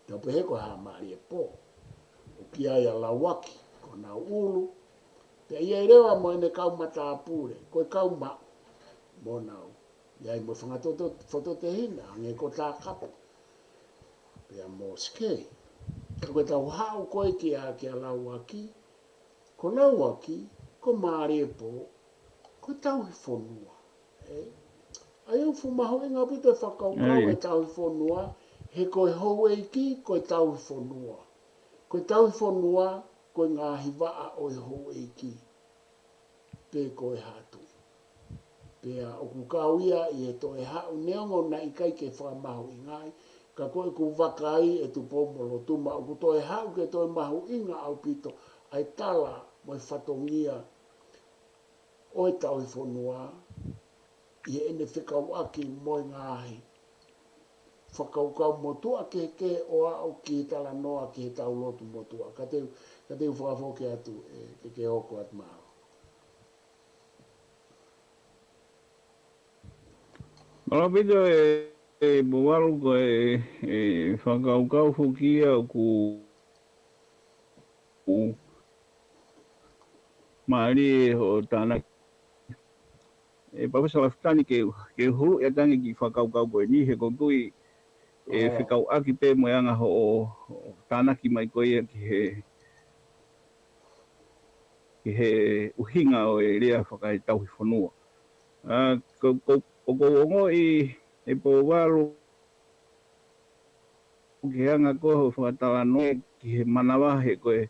Tau pehē ko Haʻa Mālie Pō. ʻOku ʻi ai ʻa Lauaki, ko Nauʻulu. Pea ʻi ai leva mo ʻene kau matāpule, ko e kau maʻu, mo nau. ʻI ai mo e fanga toto-, fototehina, ange ko Takapu. Pea mo Sikei. Ka ko e tau haʻu ko ē kia, kia Lauaki, ko Lauaki, ko Mālie Pō, ko e tauhi fonua. ʻE? ʻA ia ʻoku fuʻu mahuʻinga ʻaupito e fakakaukau ʻo e tauhi fonua, he ko e houʻeiki, ko e tauhi fonua. Ko e tauhi fonua, ko e ngaahi vaʻa ʻo e houʻeiki. Pe ko e haʻa tuʻi. Pea ʻoku kau ia ʻi he toe haʻu neongo naʻe ʻikai ke fakamahuʻingaʻi, ka ko ʻeku vakai ʻe Tupou-mo-Lotuma ʻoku toe haʻu ke toe mahuʻinga ʻaupito ʻa e tala mo e fatongia ʻo e tauhi fonua ʻi heʻene fekauʻaki mo e ngaahi fakakaukau motuʻa kehekehe ʻo aʻu ki he talanoa ki he tau lotu motuʻa. Ka te u, ka te u fakafoki atu ē, ke ke hoko atu māua. Mālō ʻaupito ē, ē, Pouvalu ko e, ē, fakakaukau foki ia ʻoku ʻoku mālie hoʻo tānaki. ʻE Palōfesa Lafitani ke, ke huluʻi atu ange ki he fakakaukau ko eni he ʻoku ou tui ʻe fekauʻaki pē mo e anga hoʻo, hoʻo tānaki mai ko ia ki he, ki he ʻuhinga ʻo e lea fakaetauhi fonua. ʻA, ko, ko, ʻoku ou ongoʻi ē Pouvalu ki he anga ko ē hoʻo fakatalanoa ki he manava he ko e,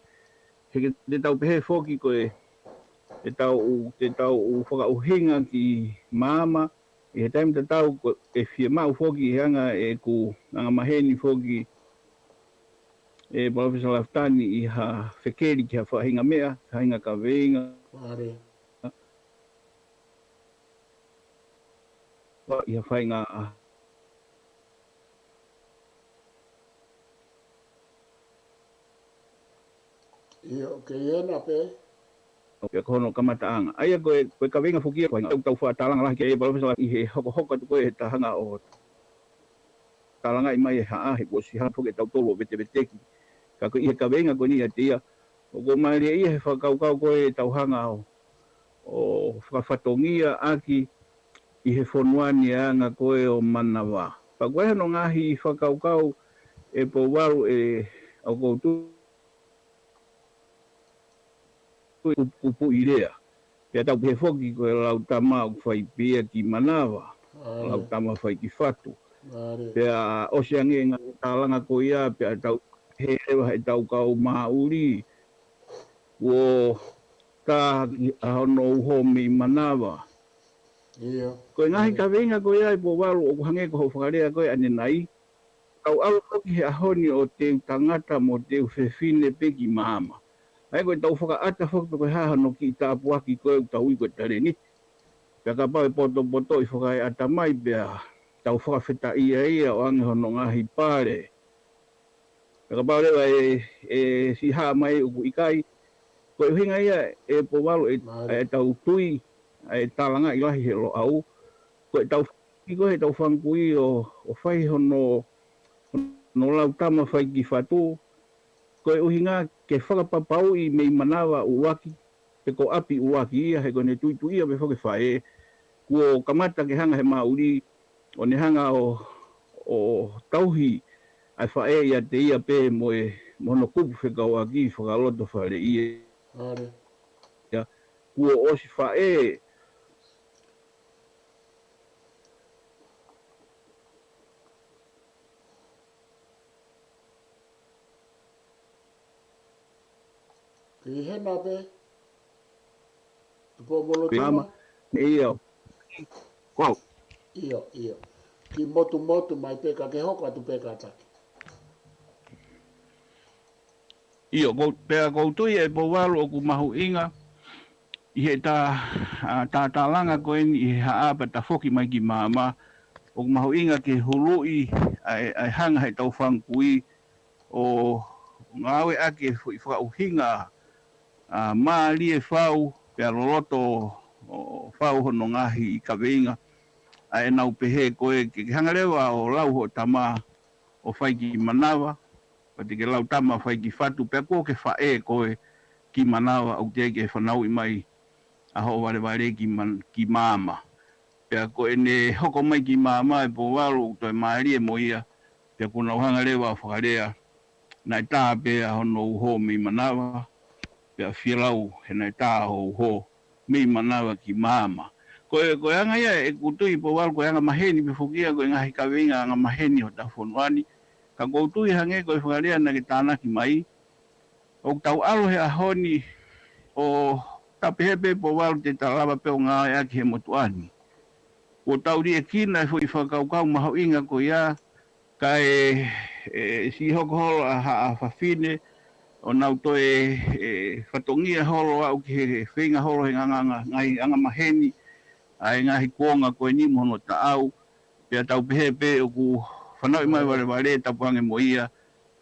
he ke te tau pehē foki ko e, te tau, te tau fakaʻuhinga ki maama, ʻi he taimi tatau ko e fiemaʻu foki he anga ʻeku angamaheni foki ē Palōfesa Lafitani ʻi ha fekeli ki ha faʻahinga meʻa, faʻahinga kaveinga. ʻI ha faʻahinga ʻIo, ʻoku ʻi hena pē. ʻOku ʻi ai ko hono kamataʻanga. ʻA ia ko e, ko e kaveinga foki ia ko e ʻuhinga ʻoku tau fakatalanga lahi ki ai Palōfesa ʻi he hokohoko atu ko ē he taha ʻo talangaʻi mai e haʻa he kuo ʻosi hanga foki ʻe tautolu ʻo veteveteki. Ka ko e ʻi he kaveinga ko eni ʻiate ia, ʻoku mālie ia he fakakaukau ko ē ʻetau hanga ʻo, ʻo fakafatongia ʻaki ʻi he fonua ni ʻa e anga ko ē ʻo manava. Pea ko e hano ngaahi fakakaukau ē Pouvalu ē ʻoku ou tui kupu, kupuʻi lea. Pea tau pehē foki ko e lau tama ʻoku fai pē ia ki manava, lau tama fai ki fatu. Pea ʻosi ange ngaahi tālanga ko ia, pea tau pehē leva ʻe tau kau Māʻuli, kuo tā ki ʻa hono uho mei manava. Ko e ngaahi kaveinga ko ia ē Pouvalu ʻoku hangē ko hoʻo fakalea ko ē ʻanenai, kau ʻalu foki he ʻaho ni ʻo teu tangata mo teu fefine pē ki maama. ʻA ia ko e tau fakaʻata foki pe ko e hā hano kiʻi tāpuaki ko ē ʻoku tau ui ko e talēniti. Pea kapau ʻe potopotoʻi fakaeʻata mai pea tau fakafetaʻia ia ʻo ange hono ngaahi pale. Pea kapau leva ʻe, ʻe siʻi hā mai ʻoku ʻikai. Ko e ʻuhinga ia ē Pouvalu ē, ʻe tau tui, ʻe talangaʻi lahi he Loʻau. Ko e tau ki ko ē he tau fanga kui ʻo, ʻo fai hono, hono lau tama fai ki fatu. Ko e ʻuhinga ke fakapapauʻi mei manava ʻuluaki, pe ko ʻapi ʻuluaki ia, he ko ʻene tuituʻia pē foki e faʻē, kuo kamata ke hanga he Māʻuli, ʻo ne hanga ʻo, ʻo tauhi ʻa e faʻē ʻiate ia pē mo e, mo hono kupu fekauʻaki fakaloto fale ia. Ia, kuo ʻosi faʻē, ʻI hena pē, Tupou Molotuma. Mālō. ʻIo. Ko au. ʻIo, ʻio. Ki Motumotu mai pē, ka ke hoko atu pē kātaki. ʻIo, ko, pea ʻoku ou tui ʻe Pouvalu ʻoku mahuʻinga ʻi he tā, ʻa, tātālanga ko eni ʻi he haʻa pea ta foki mai ki māmā. ʻOku mahuʻinga ke huluʻi ʻa e, ʻa e hanga he tau fanga kui ʻo ngāueʻaki e foʻi fakaʻuhinga, ʻa, mālie fau, pea loloto ʻo fau hono ngaahi kaveinga. ʻA ʻenau pehē ko ē ke, ke hanga leva ʻo lau hoʻo tama ʻo fai ki manava, pea te ke lau tama fai ki fatu, pea kuo ke faʻē koe ki manava, ʻoku teʻeki ke fanauʻi mai ʻa hoʻo valevale ki man-, ki māmā. Pea ko ʻene hoko mai ki māmā ʻe Pouvalu ʻoku toe mālie mo ia, pea kuo nau hanga leva ʻo fakalea, naʻe tā pē ʻa hono uho mei manava, pea fielau he naʻe tā hoʻo uho mei manava ki māmā. Ko e, ko e anga ia ʻeku tui Pouvalu, ko e anga maheni pē foki ia, ko e ngaahi kaveinga anga maheni ʻo hotau fonua ni. Ka ʻoku ou tui hangē ko e fakalea naʻa ke tānaki mai, ʻoku tau ʻalu he ʻaho ni ʻo ta pehē pē Pouvalu te ta lava pē ʻo ngāueʻaki he motuʻa ni. Kuo tau liʻekina e foʻi fakakaukau mahuʻinga ko ia, kae, ʻe, siʻi hoko holo ʻa haʻa fafine, ʻo nau toe, ʻe, fatongia holo aʻu ki he feinga holo he nganganga, ngaahi anga maheni, ʻa e ngaahi kuonga ko eni mo hono taʻau, pea tau pehē pē ʻoku fanauʻi mai valevale tapu ange mo ia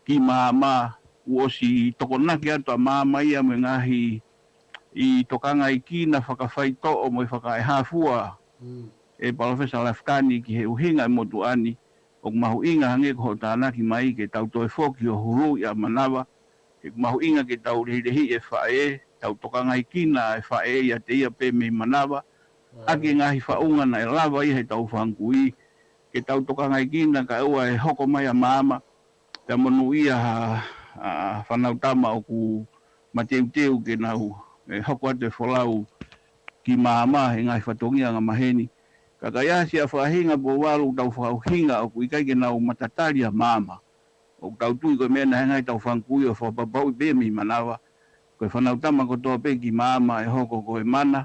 ki māmā, kuo ʻosi tokonaki atu ʻa māmā ia mo e ngaahi ʻi tokangaekina fakafaitoʻo mo e fakaʻehafua Mm. ʻe Palōfesa Lafitani ki he ʻuhinga e motuʻa ni, ʻoku mahuʻinga hangē ko hoʻo tānaki mai ke tau toe foki ʻo huluʻi ʻa manava, he ʻoku mahuʻinga ke tau lehilehi e faʻē, tau tokangaekina e faʻē ʻiate ia pē mei manava, ʻaki e ngaahi faʻunga naʻe lava ia he tau fanga kui, ke tau tokangaekina kae ʻoua ʻe hoko mai ʻa māmā, pea monūʻia ha, ʻa, fānau tama ʻoku mateuteu ke nau, ʻe, hoko atu e folau ki māmā he ngaahi fatongia anga maheni. Ka ka ʻi ai ha siʻa faʻahinga Pouvalu ʻoku tau fakaʻuhinga ʻoku ʻikai ke nau matatali ʻa māmā. ʻOku tau tui ko e meʻa naʻe hanga he tau fanga kui ʻo fakapapauʻi pē mei manava. Ko e fānau tama kotoa pē ki māmā ʻe hoko ko e mana.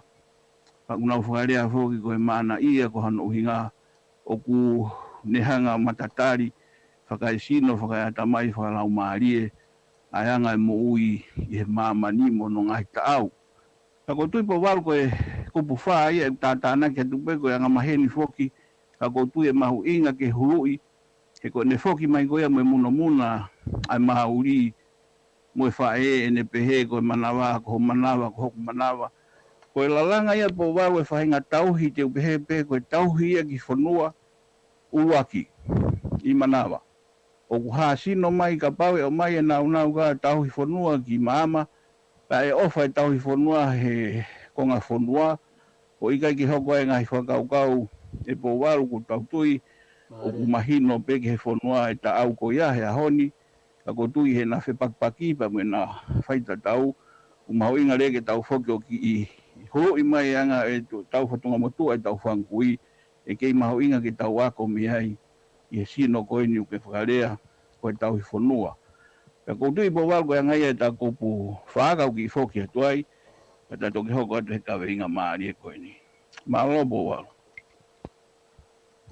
Pea ʻoku nau fakalea foki ko e mana ia ko hono ʻuhinga ʻoku ne hanga matatali fakaesino, fakaeʻatamai, fakalaumālie, ʻa e anga e moʻui ʻi he māmani mo hono ngaahi taʻau. Ka ʻoku ou tui Pouvalu ko e kupu fā ia ʻeku tātānaki atu pē ko e anga maheni foki, ka ʻoku ou tui ʻe mahuʻinga ke huluʻi, he ko ʻene foki mai ko ia mo e munamuna ʻa e māʻuli mo e faʻē ʻene pehē ko e manava, ko hoku manava, ko hoku manava. Ko e lalanga ia Pouvalu e faʻahinga tauhi te u pehē pē ko e tauhi ia ki fonua ʻuluaki ʻi manava. ʻOku hāsino mai kapau ʻe ʻomai e nāunau ka tauhi fonua ki māmā, pea ʻe ʻofa e tauhi fonua he konga fonua, ʻo ʻikai ke hoko ai e ngaahi fakakaukau ʻe Pouvalu ʻoku tau tui, ʻoku mahino pē ki he fonua e taʻau ko ia he ʻaho ni, ka ʻoku ou tui he naʻa fepakipaki pea mo e naʻa faitatau, ʻoku mahuʻinga leva ke tau foki ʻo kiʻi huluʻi mai e anga e tu-, tau fatongia motuʻa e tau fanga kui, ʻe kei mahuʻinga ke tau ako mei ai ʻi he sino ko eni ʻoku ke fakalea ko e tauhi fonua. Pea ʻoku ou tui Pouvalu ko e anga ia e ta kupu fā ka u kiʻi foki atu ai, ka ta toki hoko atu he kaveinga mālie ko eni. Mālō Pouvalu.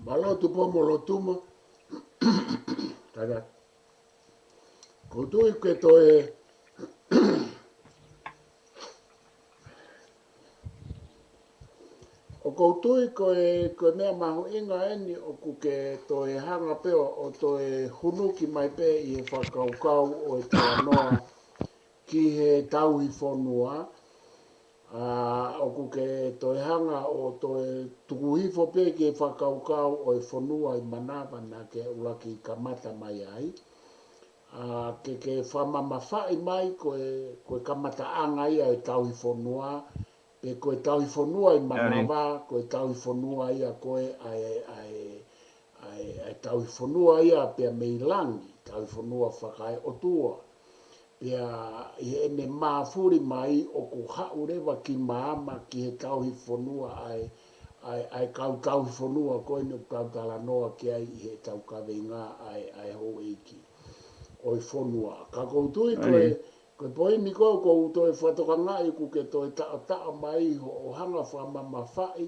Mālō Tupou Molotuma. Kātaki. ʻOku ou tui ke toe, ʻoku ou tui ko e, ko e meʻa mahuʻinga eni ʻoku ke toe hanga pē ʻo, ʻo toe hunuki mai pē ʻi he fakakaukau ʻo e talanoa ki he tauhi fonua, ʻa, ʻoku ke toe hanga ʻo toe tuku hifo pē ki he fakakaukau ʻo e fonua ʻi manava naʻa ke ʻuluaki kamata mai ai. ʻA, ke, ke fakamamafaʻi mai ko e, ko e kamataʻanga ia e tauhi fonua, pe ko e tauhi fonua ʻi manava, ko e tauhi fonua ia ko e, ʻa e, ʻa e, ʻa e, ʻa e tauhi fonua ia pea mei langi, tauhi fonua fakaeʻotua. Pea ʻi heʻene mafuli mai ʻoku haʻu leva ki māmā ki he tauhi fonua ʻa e, ʻa e, ʻa e kau tauhi fonua ko eni ʻoku tau talanoa ki ai ʻi he tau kaveinga ʻa e, ʻa e houʻeiki ʻo e fonua. Ka ʻoku ou tui ko e, Ko e poini ko ē ʻoku ou toe fakatokangaʻi ʻoku ke toe taʻotaʻo mai hoʻo hanga fakamamafaʻi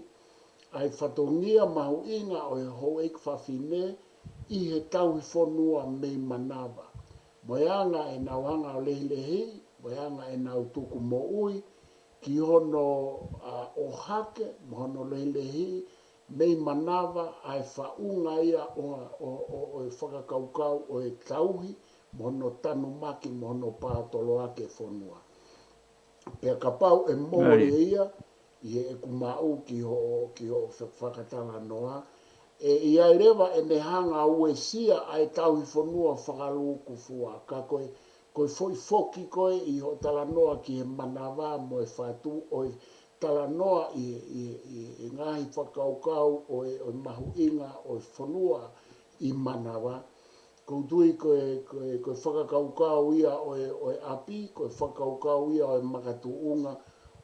ʻa e fatongia mahuʻinga ʻo e houʻeiki fafine ʻi he tauhi fonua mei manava. Mo e anga ʻenau hanga ʻo lehilehiʻi, mo e anga ʻenau tuku moʻui, ki hono, ʻa, ʻohake, mo hono lehilehiʻi, mei manava ʻa e faʻunga ia ʻo, ʻo, ʻo, ʻo e fakakaukau ʻo e tauhi, mo hono tanumaki, mo hono paotoloaki e fonua. Pea kapau ʻe mole ia, ʻi heʻeku maʻu ki hoʻo, ki hoʻo fa-, fakatalanoa, ʻe ʻi ai leva ʻene hanga ʻo uesia ʻa e tauhi fonua fakalūkufua. Ka ko e, ko e foʻi foki ko ē ʻi hoʻo talanoa ki he manava mo e fatu ʻo e talanoa ʻi, ʻi, ʻi, ʻi he ngaahi fakakaukau ʻo e, ʻo e mahuʻinga ʻo e fonua ʻi manava. ʻOku ou tui ko e, ko e, ko e fakakaukau ia ʻo e, ʻo e ʻapi, ko e fakakaukau ia ʻo e makatuʻunga,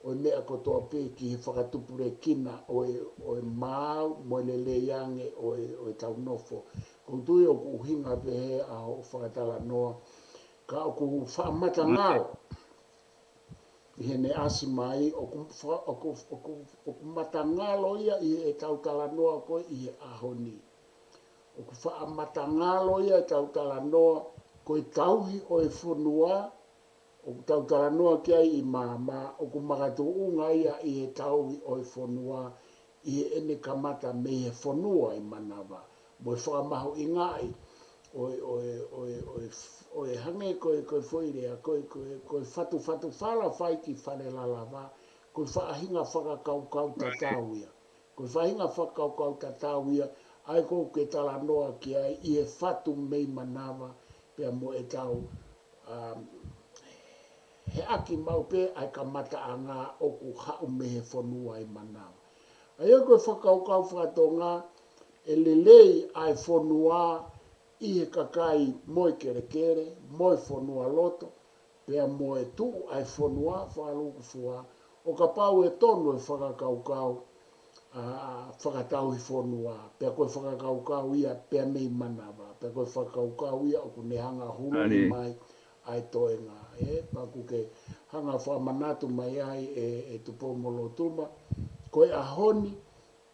ʻo e meʻa kotoa pē ki he fakatupulekina ʻo e, ʻo e maau, mo e lelei ange ʻo e, ʻo e tau nofo. ʻOku ou tui ʻoku ʻuhinga pehē ʻa hoʻo fakatalanoa, ka ʻoku faʻa matangalo ʻi heʻene ʻasi mai, ʻoku fa-, ʻoku, ʻoku, ʻoku matangalo ia ʻi heʻetau talanoa ko ē ʻi he ʻaho ni. ʻOku faʻa matangalo ia ʻetau talanoa, ko e tauhi ʻo e fonua, ʻoku tau talanoa ki ai ʻi māmā, ʻoku makatuʻunga ia ʻi he tauhi ʻo e fonua, ʻi heʻene kamata mei he fonua ʻi manava. Mo e fakamahuʻingaʻi, ʻo e, ʻo e, ʻo e, ʻo e, ʻo e hangē ko e, ko e foʻi lea, ko e, ko e, ko e fatufatufala fai ki Falelalava, ko e faʻahinga fakakaukau tatau ia. Ko e faʻahinga fakakaukau tatau ia, ʻa ia ʻoku ke talanoa ki ai ʻi he fatu mei manava, pea mo ʻetau, um, heʻaki maʻu pē ʻa e kamataʻanga ʻoku haʻu mei he fonua ʻi manava. ʻA ia ko e fakakaukau fakatonga, ʻe lelei ʻa e fonua ʻi he kakai mo e kelekele, mo e fonua loto, pea mo e tuʻu ʻa e fonua fakalūkufua, ʻo kapau ʻe tonu e fakakaukau, ʻa, ʻa, fakatauhi fonua, pea ko e fakakaukau ia pea mei manava, pea ko e fakakaukau ia ʻoku ne hanga huluʻi mai ʻa e toenga, ē, pea ʻoku ke hanga fakamanatu mai ai ʻe, ʻe Tupou-mo-Lotuma, ko e ʻaho ni,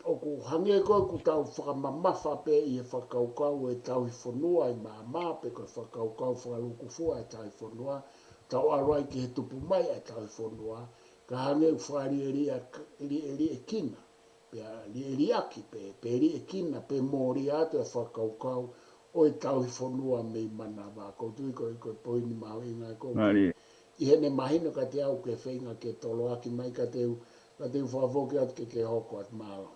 ʻoku hangē ko ē ʻoku tau fakamamafa pē ʻi he fakakaukau ʻo e tauhi fonua ʻi māmā, pe ko e fakakaukau fakalūkufua ʻo e tauhi fonua, tau ʻalu ai ki he tupu mai ʻa e tauhi fonua, ka hangē ʻoku fakalielia-, lieliekina, pea lieliaki pē, pe liekina, pe mole atu e fakakaukau ʻo e tauhi fonua mei manava. ʻOku ou tui ko e, ko e poini mahuʻinga ko ē. ʻI heʻene mahino kiate au ke feinga ke toloaki mai ka te u, ka te u fakafoki atu ke ke hoko atu, mālō.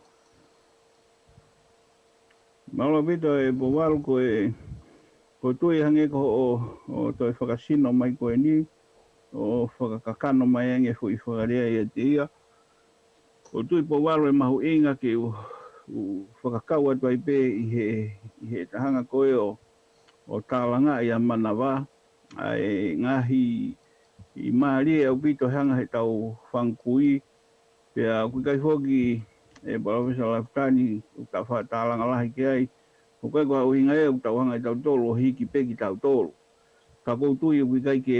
Mālō ʻaupito ʻe Pouvalu, ko e, ʻoku ou tui hangē ko hoʻo, hoʻo toe fakasino mai ko eni, ʻo fakakakano mai ange foʻi fakalea ʻiate ia. ʻOku ou tui Pouvalu ʻe mahuʻinga ke u, u fakakau atu ai pē ʻi he, ʻi he tahanga ko ē ʻo, ʻo tālangaʻi ʻa manava, ʻa e ngaahi ʻi mālie ʻaupito he anga heʻetau fanga kui, pea ʻoku ʻikai foki ʻe Palōfesa Lafitani ʻoku ta faʻa tālanga lahi ki ai, ʻoku ʻikai ko e ʻuhinga ia ʻoku tau hanga ʻe tautolu ʻo hiki pē kitautolu. Ka ʻoku ou tui ʻoku ʻikai ke,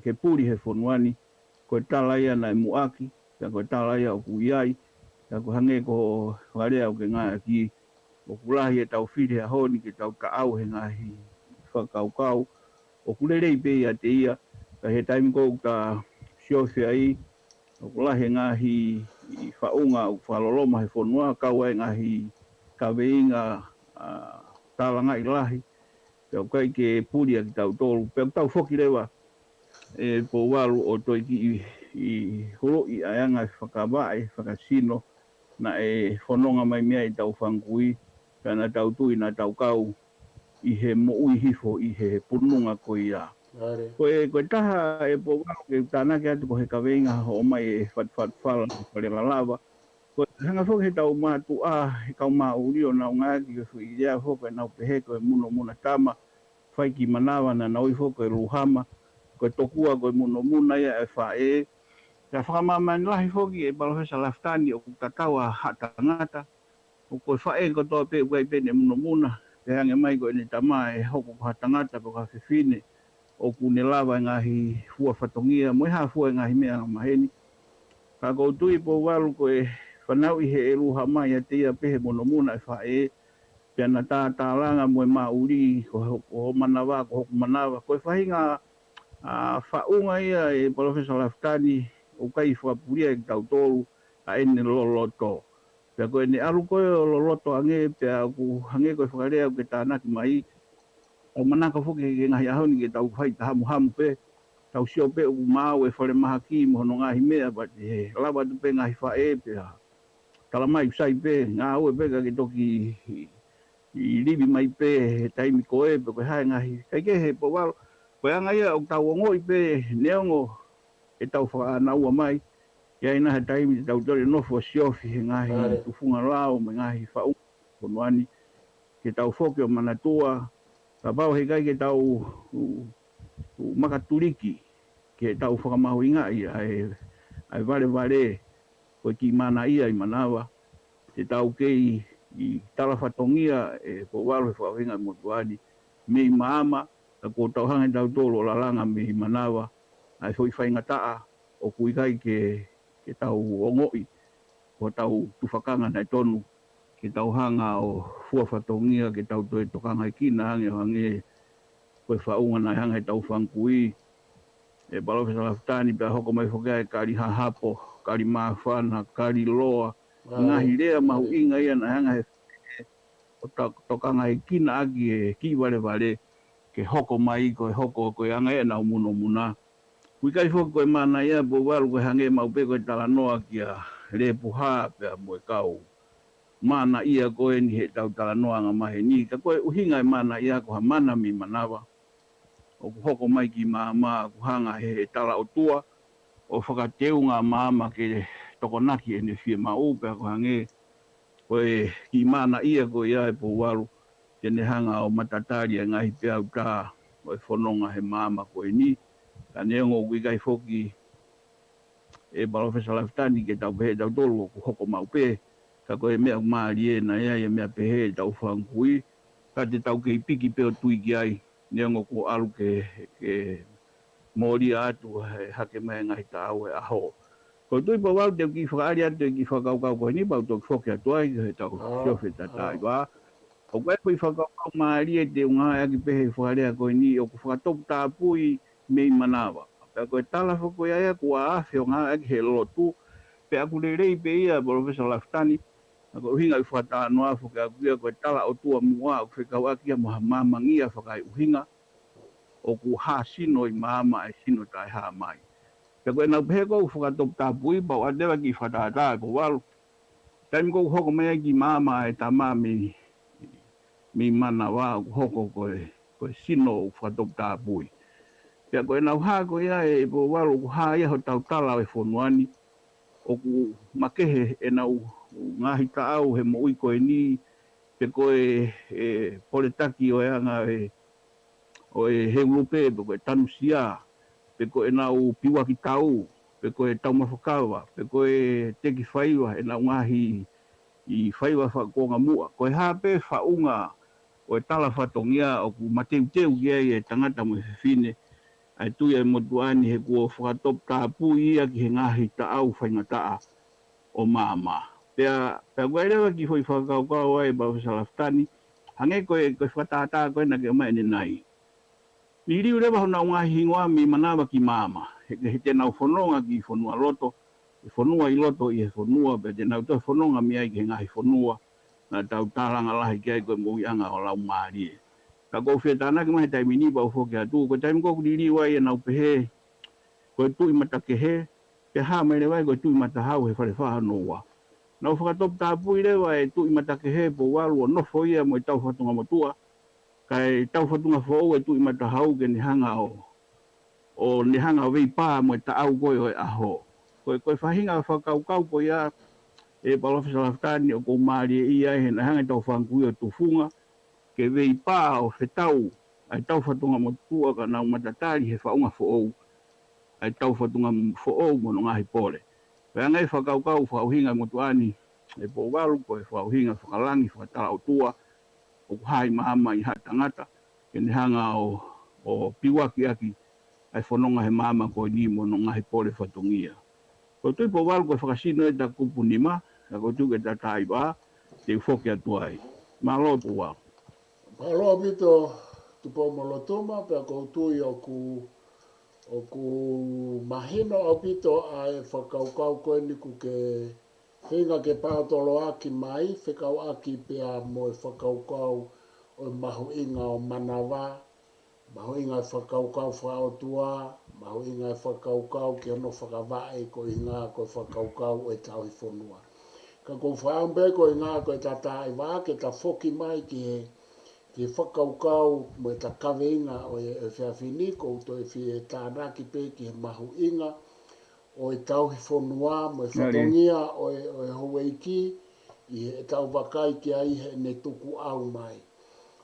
ke puli he fonua ni, ko e tala ia naʻe muʻaki, pea ko e tala ia ʻoku ʻi ai, pea ʻoku hangē ko e fakalea ʻoku ke ngāueʻaki, ʻoku lahi ʻetau fili he ʻaho ni ke tau taʻau he ngaahi fakakaukau, ʻoku lelei pē ʻiate ia, ka he taimi ko ē ʻoku ta siofi ai, ʻoku lahi e ngaahi faʻunga ʻoku fakaloloma he fonua, kau ai e ngaahi kaveinga, ʻa, tālangaʻi lahi, pea ʻoku ʻikai ke puli ʻa kitautolu, pea ʻoku tau foki leva, ʻe Pouvalu, ʻo toe kiʻi, ʻi huluʻi ʻa e anga e fakavaʻe, fakasino, naʻe fononga mai mei ai ʻetau fanga kui, pea naʻa tau tui naʻa tau kau ʻi he moʻui hifo ʻi he pununga ko ia. Ko e, ko e taha ʻe Pouvalu ke tānaki atu ko e kaveinga ʻoku ʻomai ʻe Fatufatufala, Falelalava. Ko e hanga foki heʻetau mātuʻa, he kau Maʻuli ʻo nau ngāueʻaki ko e foʻi lea foki ʻoku nau pehē ko e munomuna tama, fai ki manava naʻa nau ui foki ko e luhama, ko e tokua ko e munomuna ia ʻa e faʻē. Pea fakamāmani lahi foki ʻe Palōfesa Lafitani ʻoku tatau ʻa haʻa tangata, ʻoku ko e faʻē kotoa pē ʻoku ʻi ai pē ʻene munomuna, pehē ange mai ko ʻene tama ʻe hoko ko ha tangata pe ko ha fefine, ʻoku ne lava e ngaahi fua fatongia, mo e hā fua e ngaahi meʻa maheni. Ka ʻoku ou tui Pouvalu ko e fanauʻi he ʻElu ʻoku hā mai ʻiate ia pē he monomuna e faʻē, pea na tātālanga mo e māʻuli, ko ho-, ko ho manava, ko hoku manava. Ko e faʻahinga, ʻa, faʻunga ia ʻe Palōfesa Lafitani, ʻoku ʻikai fakapulia ʻe kitautolu ʻa ʻene loloto. Pea ko ʻene ʻalu ko ē ʻo loloto ange, pea ʻoku hangē ko e fakalea ʻoku ke tānaki mai, tau manako foki he ngaahi ʻaho ni ke tau fai ʻeta hamuhamu pē, tau sio pē ʻoku maau e falemahaki mo hono ngaahi meʻa, pea te lava atu pē ngaahi faʻē pea tala mai ʻoku sai pē, ngāue pē ka ke toki ʻi livi mai pē he taimi ko ē, pe ko e hā e ngaahi, kae kehe Pouvalu, ko e anga ia ʻoku tau ongoʻi pē neongo ʻetau fakaʻānaua mai, ʻi ai naʻa he taimi te tau toe nofo siofi he ngaahi tufunga lao mo e ngaahi faʻunga fonua ni, ke tau foki ʻo manatua, kapau heʻikai ke tau ʻu, ʻu makatuliki, ke tau fakamahuʻingaʻi ʻa e, ʻa e valevale, ko e kiʻi manaia ʻi manava, te tau kei ʻi talafatongia ʻe Pouvalu he fakaʻuhinga ʻa e motuʻa ni, mei maama, ka kuo tau hanga ʻe tautolu ʻo lalanga mei manava, ʻa e foʻi faingataʻa, ʻoku ʻikai ke, ke tau ongoʻi, ko hotau tufakanga naʻe tonu, ke tau hanga ʻo fua fatongia, ke tau toe tokangaekina ange ʻo hangē ko e faʻunga naʻe hanga ʻe heʻetau fanga kui, ʻe Palōfesa Lafitani pea hoko mai foki ʻa e kali hahapo, kali māfana, kali loa, ngaahi lea mahuʻinga ia naʻe hanga ʻe he ʻo ta-, tokangaekina ʻaki e kiʻi valevale, ke hoko mai ko e hoko ko e anga ʻenau munomuna. ʻOku ʻikai foki ko e manaia Pouvalu ko e hangē maʻu pē ko e talanoa kia Lepuha pea mo e kau manaia ko eni heʻetau talanoa anga maheni, ka ko e ʻuhinga e manaia ko ha mana mei manava. ʻOku hoko mai ki maama, ʻoku hanga ʻe he talaʻotua ʻo fakateunga maama ke tokonaki ʻene fiemaʻu, pea ʻoku hangē ko e kiʻi manaia ko ia ʻe Pouvalu, te ne hanga ʻo matatali e ngaahi peau tā ʻo e fononga he maama ko eni. Ka neongo ʻoku ʻikai foki ʻe Palōfesa Lafitani ke tau pehē ʻe tautolu ʻoku hoko maʻu pē, ka ko e meʻa ʻoku mālie naʻe ʻi ai e meʻa pehē ʻetau fanga kui, ka te tau kei piki pē ʻo tui ki ai, neongo kuo ʻalu ke, ke mōlia atu he hake mai e ngaahi taʻau e ʻaho. Ko e tui Pouvalu te u kiʻi fakaʻali atu e kiʻi fakakaukau ko eni pea u toki foki atu ai ki heʻetau siofi tataiva. ʻOku ʻi ai e foʻi fakakaukau mālie te u ngāueʻaki pē he fakalea ko eni, ʻoku fakatoputapui mei manava. Pea ko e tala foki ko ia ia kuo afe ʻo ngāueʻaki he lotu, pea ʻoku lelei pē ia Palōfesa Lafitani, ka ko e ʻuhinga e fakatalanoa foki ʻaku ia ko e talaʻotua muʻa ʻoku fekauʻaki ia mo ha maamangia fakaeʻuhinga, ʻoku hā sino ʻi maama ʻa e sino taʻehāmai. Pea ko ʻenau pehē ko ē ʻoku fakatoputapui, pea u ʻoatu leva e kiʻi fakatātā ʻe Pouvalu. Taimi ko ē ʻoku hoko mai ai ki maama e tama mei, mei manava ʻoku hoko ko e, ko e sino ʻoku fakatoputapui. Pea ko ʻenau hā ko ia ʻe Pouvalu ʻoku hā ia hotau tala ʻo e fonua ni, ʻoku makehe ʻenau ngaahi taʻau he moʻui ko eni, pe ko e, e poletaki ʻo e anga e, ʻo e heulupe, pe ko e tanusia, pe ko ʻenau piuaki tau, pe ko e taumafakava, pe ko e teki faiva, ʻenau ngaahi ʻi faiva fakakuonga muʻa. Ko e hā pē faʻunga ʻo e tala fatongia ʻoku mateuteu ki ai e tangata mo e fefine, ʻa e tui ʻa e motuʻa ni he kuo fakatoputapui ia ki he ngaahi taʻau faingataʻa ʻo maama. Pea, pea ʻoku ʻi ai leva e kiʻi foʻi fakakaukau ʻa e Palōfesa Lafitani, hangē ko e, ko e fakatātā ko ē naʻa ke ʻomai ʻanenai. Liliu leva honau ngaahi hingoa mei manava ki maama, he, he te nau fononga ki fonualoto, ʻi fonua ʻi loto ʻi he fonua, pea te nau toe fononga mei ai ki he ngaahi fonua naʻa tau tālanga lahi ki ai ko e moʻuiʻanga ʻo laumālie. Ka ʻoku ou fie tānaki mai he taimi ni pea u foki atu, ko e taimi ko ē ʻoku liliu ai ʻenau pehē, ko e Tuʻi Matakehe, pea hā mai leva ia ko e Tuʻi Matahau he Falefā hono ua. Nau fakatoputapui leva e Tuʻi Matakehe Pouvalu ʻo nofo ia mo e Taufatungamotuʻa, kae Taufatungafoʻou e Tuʻi Matahau ke ne hanga ʻo, ʻo ne hanga ʻo veipā mo e taʻau ko ē ʻo e ʻaho. Ko e, ko e faʻahinga fakakaukau ko ia ʻe Palōfesa Lafitani ʻoku ou mālieʻia ai he naʻe hanga ʻe heʻetau fanga kui ʻo tufunga, ke veipā ʻo fetau ʻa e Taufatungamotuʻa ka nau matatali he faʻunga foʻou, ʻa e Taufatungafoʻou mo hono ngaahi pole. Pea ʻi ai e fakakaukau fakaʻuhinga ʻa e motuʻa ni ʻe Pouvalu, ko e fakaʻuhinga fakalangi, fakatalaʻotua, ʻoku hā ʻi maama ʻi haʻa tangata, ke ne hanga ʻo, ʻo piuakiʻaki ʻa e fononga he maama ko eni mo hono ngaahi pole fatongia. Ko Tuʻi Pouvalu ko e fakasino ʻeta kupu nima, ka ko Tuʻi ke tata iva, te u foki atu ai. Mālō Pouvalu. Mālō ʻaupito Tupou Molotuma, pea ʻoku ou tui ʻoku, ʻoku mahino ʻaupito ʻa e fakakaukau ko eni ʻoku ke feinga ke paotoloaki mai, fekauʻaki pea mo e fakakaukau ʻo e mahuʻinga ʻo manava, mahuʻinga e fakakaukau fakaʻotua, mahuʻinga e fakakaukau ki hono fakavaʻe koeʻuhinga ko e fakakaukau ʻo e tauhi fonua. Ka ʻoku ou fakaʻamu pē koeʻuhinga ko e tata iva ke ta foki mai ki he, ki he fakakaukau mo ʻeta kaveinga ʻo e, ʻo e efiafi ni, ʻoku ou toe fie tānaki pē ki he mahuʻinga ʻo e tauhi fonua mo e fatongia ʻo e, ʻo e houʻeiki ʻi heʻetau vakai ki ai heʻene tukuʻau mai.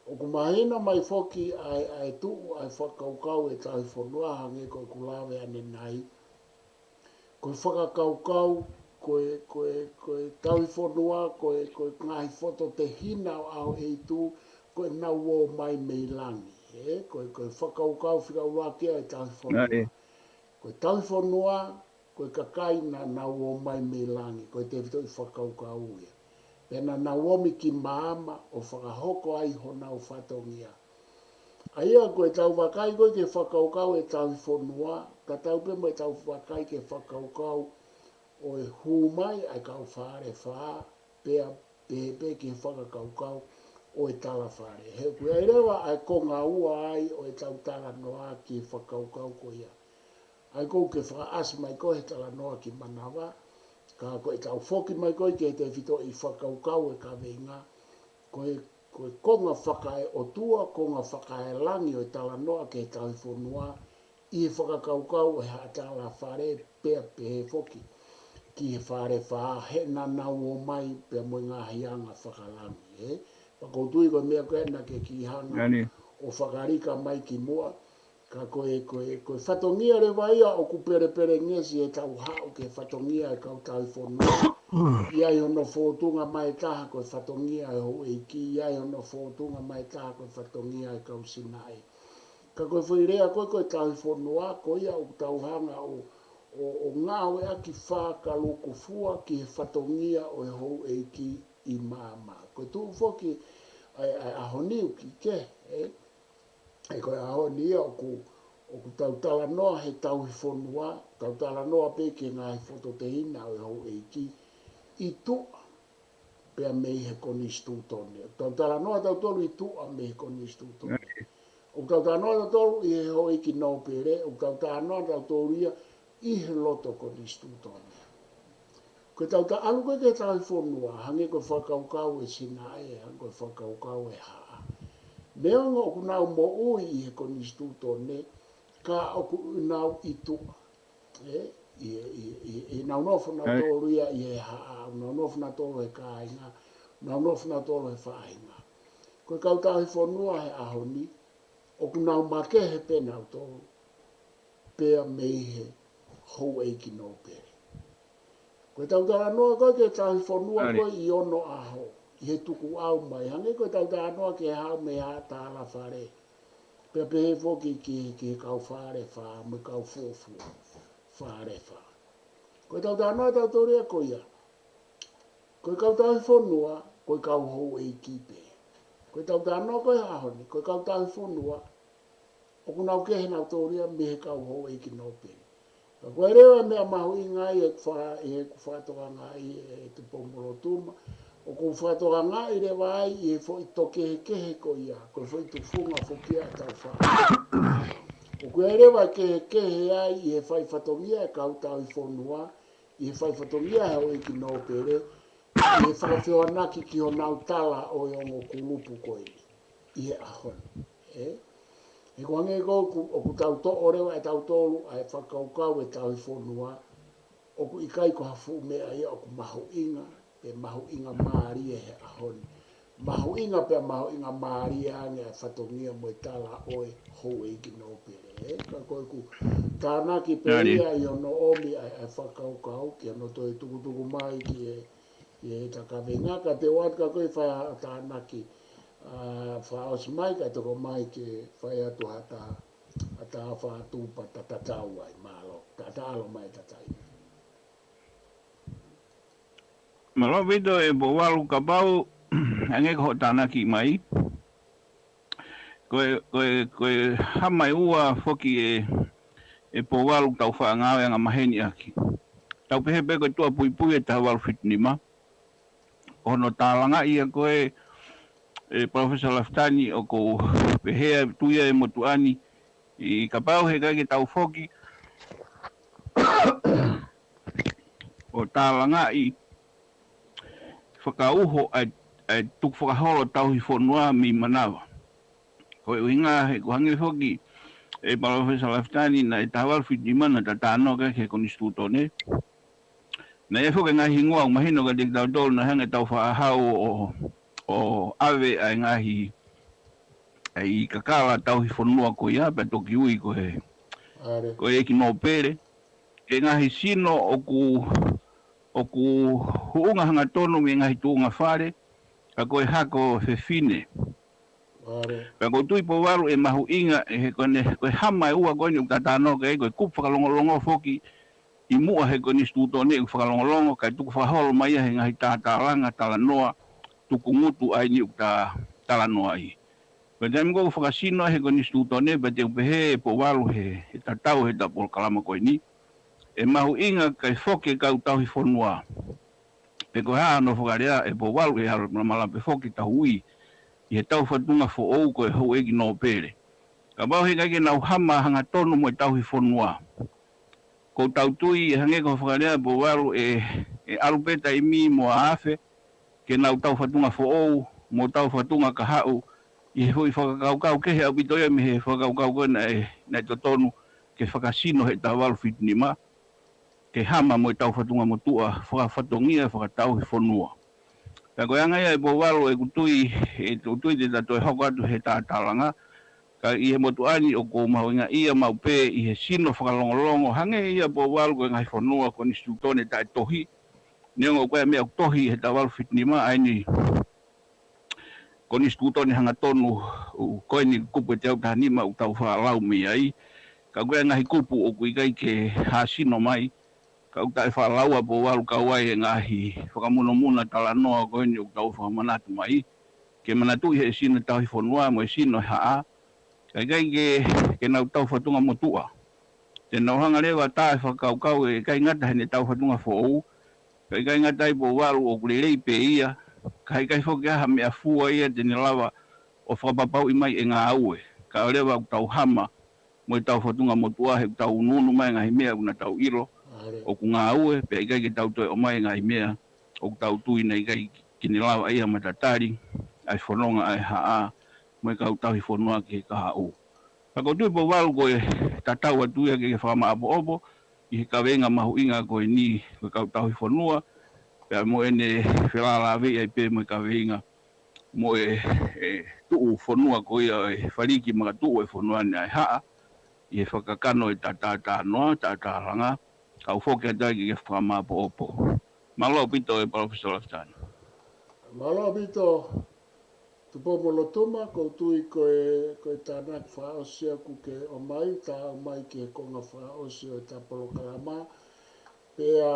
ʻOku mahino mai foki ʻa e, ʻa e tuʻu ʻa e fakakaukau ʻo e tauhi fonua hangē ko ʻeku lave ʻanenai. Ko e fakakaukau, ko e, ko e, ko e tauhi fonua, ko e, ko e ngaahi fototehina ʻo ʻAhoʻeitu, ko ʻenau ō mai mei langi. ʻE, ko e, ko e fakakaukau fika ua ki he tauhi fonua. Ko e tauhi fonua, ko e kakai naʻa nau ō mai mei langi, ko e tefitoʻi fakakaukau ia. Pea naʻa nau omi ki maama ʻo fakahoko ai honau fatongia. ʻA ia ko ʻetau vakai ko ē ki he fakakaukau ʻo e tauhi fonua, tatau pē mo ʻetau vakai ki he fakakaukau ʻo e hū mai ʻa e kau Falefā, pea pehē pē ki he fakakaukau ʻo e talafale. He ʻoku ʻi ai leva ʻa e konga ua ai ʻo ʻetau talanoa ki he fakakaukau ko ia. ʻA ia ʻoku ou ke fakaʻasi mai ko ē he talanoa ki manava, ka ko ʻetau foki mai ko ē ki he tefitoʻi fakakaukau ʻo e kaveinga, ko e, ko e konga fakaeʻotua, konga fakaelangi ʻo e talanoa ki he tauhi fonua, ʻi he fakakaukau ʻo e haʻa talafale pea pehē foki ki he Falefā he naʻa nau ō mai pea mo e ngaahi anga fakalangi, ē? Pea ʻoku ou tui ko e meʻa ko ē naʻa ke kiʻi hanga ʻo fakalika mai ki muʻa, ka ko e, ko e, ko e fatongia leva ia ʻoku pelepelengesi ʻetau haʻu ki he fatongia ʻo e kau tauhi fonua. ʻI ai hono fōtunga mai taha ko e fatongia ʻo e houʻeiki, ʻi ai hono fōtunga mai taha ko e fatongia ʻo e kau Sinaʻe. Ka ko e foʻi lea ko ē ko e tauhi fonua, ko ia ʻoku tau hanga ʻo, ʻo, ʻo ngāueʻaki fakalukufua ki he fatongia ʻo e houʻeiki ʻi maama. Ko e tuʻu foki ʻa e, ʻa e ʻaho ni ʻoku ʻikai ke, ē? ʻE ko e ʻaho ni ia ʻoku, ʻoku tau talanoa he tauhi fonua, tau talanoa pē ki he ngaahi fototehina ʻo e houʻeiki ʻi tuʻa pea mei he konisitūtone. Tau talanoa tautolu ʻi tuʻa mei he konisitūtone. ʻOku tau talanoa tautolu ʻi he houʻeiki nōpele, ʻoku tau talanoa tautolu ia ʻi he loto konisitūtone. Ko ʻetau ta ʻalu ko ē ki he tauhi fonua, hangē ko e fakakaukau ʻa e Sinaʻe, hangē ko e fakakaukau ʻa e haʻa. Neongo ʻoku nau moʻui ʻi he konisitūtone, ka ʻoku nau ʻi tuʻa. ʻE, ʻi, ʻi, ʻi, ʻi nau nofo nautolu ia ʻi he haʻa, nau nofo nautolu he kāinga, nau nofo nautolu he faʻahinga. Ko e kau tauhi fonua he ʻaho ni, ʻoku nau makehe pē nautolu pea mei he houʻeiki nōpele. Ko ʻetau talanoa ko ē ki he tauhi fonua ko ē ʻi onoʻaho, ʻi he tukuʻau mai, hangē ko ʻetau talanoa ki he haʻu mei he haʻa talafale. Pea pehē foki ki, ki he kau Falefā, mo e kau fuofua Falefā. Ko ʻetau talanoa tautolu ia ko ia. Ko e kau tauhi fonua, ko e kau houʻeiki pē. Ko ʻetau talanoa ko ē he ʻaho ni, ko e kau tauhi fonua, ʻoku nau kehe nautolu ia mei he kau houʻeiki nōpele. Ka ko e leva e meʻa mahuʻinga ia ʻi heʻeku fa-, ʻi heʻeku fakatokangaʻi ē Tupou Molotuma, ʻoku ou fakatokangaʻi leva ai ʻi he foʻi tō kehekehe ko ia, ko e foʻi tufunga foki ia ʻetau faʻa. ʻOku ʻi ai leva e kehekehe ai ʻi he fai fatongia e kau tauhi fonua, ʻi he fai fatongia e houʻeiki nōpele, ʻi he fakafehoanaki ki honau tala ʻo e ongo kulupu ko eni ʻi he ʻaho ni, ē? He ko e hangē ko ē ʻoku, ʻoku tau toʻo leva ʻe tautolu ʻa e fakakaukau ʻo e tauhi fonua, ʻoku ʻikai ko ha fuʻu meʻa ia ʻoku mahuʻinga, pe mahuʻingamālie he ʻaho ni. Mahuʻinga pea mahuʻingamālie ange ʻa e fatongia mo e tala ʻo e houʻeiki nōpele, ē? Ka ko ʻeku tānaki pē ia ʻi hono ʻomi ʻa e, ʻa e fakakaukau, ki hono toe tukutuku mai ki he, ki heʻeta kaveinga, ka te u ʻoatu ka ko e fai ha tānaki, ʻa, fakaʻosi mai, kae toki ʻomai ke fai atu ha taha tā fā tupa ta tatau ai, mālō, ta ta alo mai ta tai. Mālō ʻaupito ʻe Pouvalu, kapau hangē ko hoʻo tānaki mai. Ko e, ko e, ko e hama ʻe ua foki ʻe, ʻe Pouvalu tau faʻa ngāue angamaheni ʻaki. Tau pehē pē ko e tuʻa puipui ʻe taha valu fitu nima. Ko hono tālangaʻi ia ko ē, ʻe Palōfesa Lafitani, ʻoku ou pehē ʻe tui ʻa e motuʻa ni, ʻi kapau he ʻikai ke tau foki ʻo tālangaʻi fakauho ʻa e, ʻa e tukufakaholo tauhi fonua mei Manava. Ko e ʻuhinga he ko e hangē foki ʻe Palōfesa Lafitani naʻe taha valu fitu nima naʻa ta talanoa ki ai he konisitūtone. Naʻe ʻi ai foki e ngaahi hingoa ʻoku mahino kiate kitautolu naʻe hanga ʻe Tāufaʻāhau ʻo, ʻo ʻave ʻa e ngaahi, ʻa e kakala tauhi fonua ko ia, pea toki ui ko e, ʻAre. ko e ʻEiki Nōpele. Ko e ngaahi sino ʻoku, ʻoku huʻunga hangatonu mei he ngaahi tuʻunga fale, ka ko e hako fefine. ʻAre. Pea ʻoku ou tui Pouvalu ʻe mahuʻinga ʻe he ko eni, ko e hama ʻe ua ko eni ʻoku ta talanoa ki ai, ko e kupu fakalongolongo foki ʻi muʻa he konisitūtone ʻoku fakalongolongo, kae tukufakaholo mai ia he ngaahi tātālanga, talanoa, tukungutu ʻa eni ʻoku ta talanoaʻi. Ko e taimi ko ē ʻoku fakasino ai he konisitūtone, pea te u pehē ʻe Pouvalu he, he tatau he ta polokalama ko eni. ʻE mahuʻinga kae foki e kau tauhi fonua. Pe ko e hā hono fakalea ʻe Pouvalu he ʻalu malape foki tau ui ʻi he tau fatunga foʻou ko e houʻeiki nōpele. Kapau he ʻikai ke nau hama hangatonu mo e tauhi fonua. Ko ʻetau tui ʻe hangē ko e fakalea ʻe Pouvalu ʻe, ʻe ʻalu pē taimi mo afe, ke nau tau fatunga foʻou, mo tau fatunga kahaʻu, ʻi he foʻi fakakaukau kehe ʻaupito ia mei he fakakaukau ko ē naʻe, naʻe totonu ke fakasino he taha valu fitu nima, ke hama mo e tau fatunga motuʻa, fakafatongia, fakatauhi fonua. Pea ko e anga ia ʻe Pouvalu ʻeku tui, ʻeku tui te ta toe hoko atu he tātālanga, ka ʻi he motuʻa ni ʻoku ou mahuʻingaʻia maʻu pē ʻi he sino fakalongolongo, hangē ia ʻe Pouvalu ko e ngaahi fonua konisitūtone taʻetohi, neongo ko e meʻa ʻoku tohi he taha valu fitu nima ʻa eni konisitūtone hangatonu, ʻoku ko eni kupu ʻe teau taha nima ʻoku tau faʻa lau mei ai. Ka ko e ngaahi kupu ʻoku ʻikai ke hā sino mai, ka ʻoku taʻefaʻalaua ʻe Pouvalu kau ai e ngaahi fakamunamuna talanoa ko eni ʻoku tau fakamanatu mai, ke manatuʻi he sino tauhi fonua mo e sino haʻa, ka ʻikai ke, ke nau tau fatunga motuʻa. Te nau hanga leva tā e fakakaukau ʻe ʻikai ngata heʻene tau fatunga foʻou, ka ʻikai ngata ai ʻe Pouvalu ʻoku lelei pē ia, ka ʻikai foki ha meʻafua ia te ne lava ʻo fakapapauʻi mai e ngāue, kae ʻoua leva ʻoku tau hama mo e tau fatunga motuʻa he ʻoku tau unuunu mai e ngaahi meʻa ʻoku na tau ʻilo, ʻAre. ʻoku ngāue, pea ʻikai ke tau toe ʻomai e ngaahi meʻa ʻoku tau tui naʻe ʻikai ke ne lava ia ʻo matatali ʻa e fononga ʻa e haʻa mo e kau tauhi fonua ki he kahaʻu. Ka ʻoku ou tui ʻe Pouvalu ko e tatau atu ia ke ke fakamāʻopoʻopo ʻi he kaveinga mahuʻinga ko eni ko e kau tauhi fonua, pea mo ʻene felālāveʻi ai pē mo e kaveinga mo e, e tuʻu fonua ko ia e faliki makatuʻu e fonua ni ʻa e haʻa, ʻi he fakakakano e ta tātānoa, tātālanga, kau foki atu ai ke ke fakamāʻopoʻopo. Mālō ʻaupito ʻe Palōfesa Lafitani. Mālō ʻaupito Tupou-mo-Lotuma, ʻoku ou tui ko e, ko e tānaki fakaʻosi ʻoku ke ʻomai, ta ʻomai ki he konga fakaʻosi ʻo e ta polokalama. Pea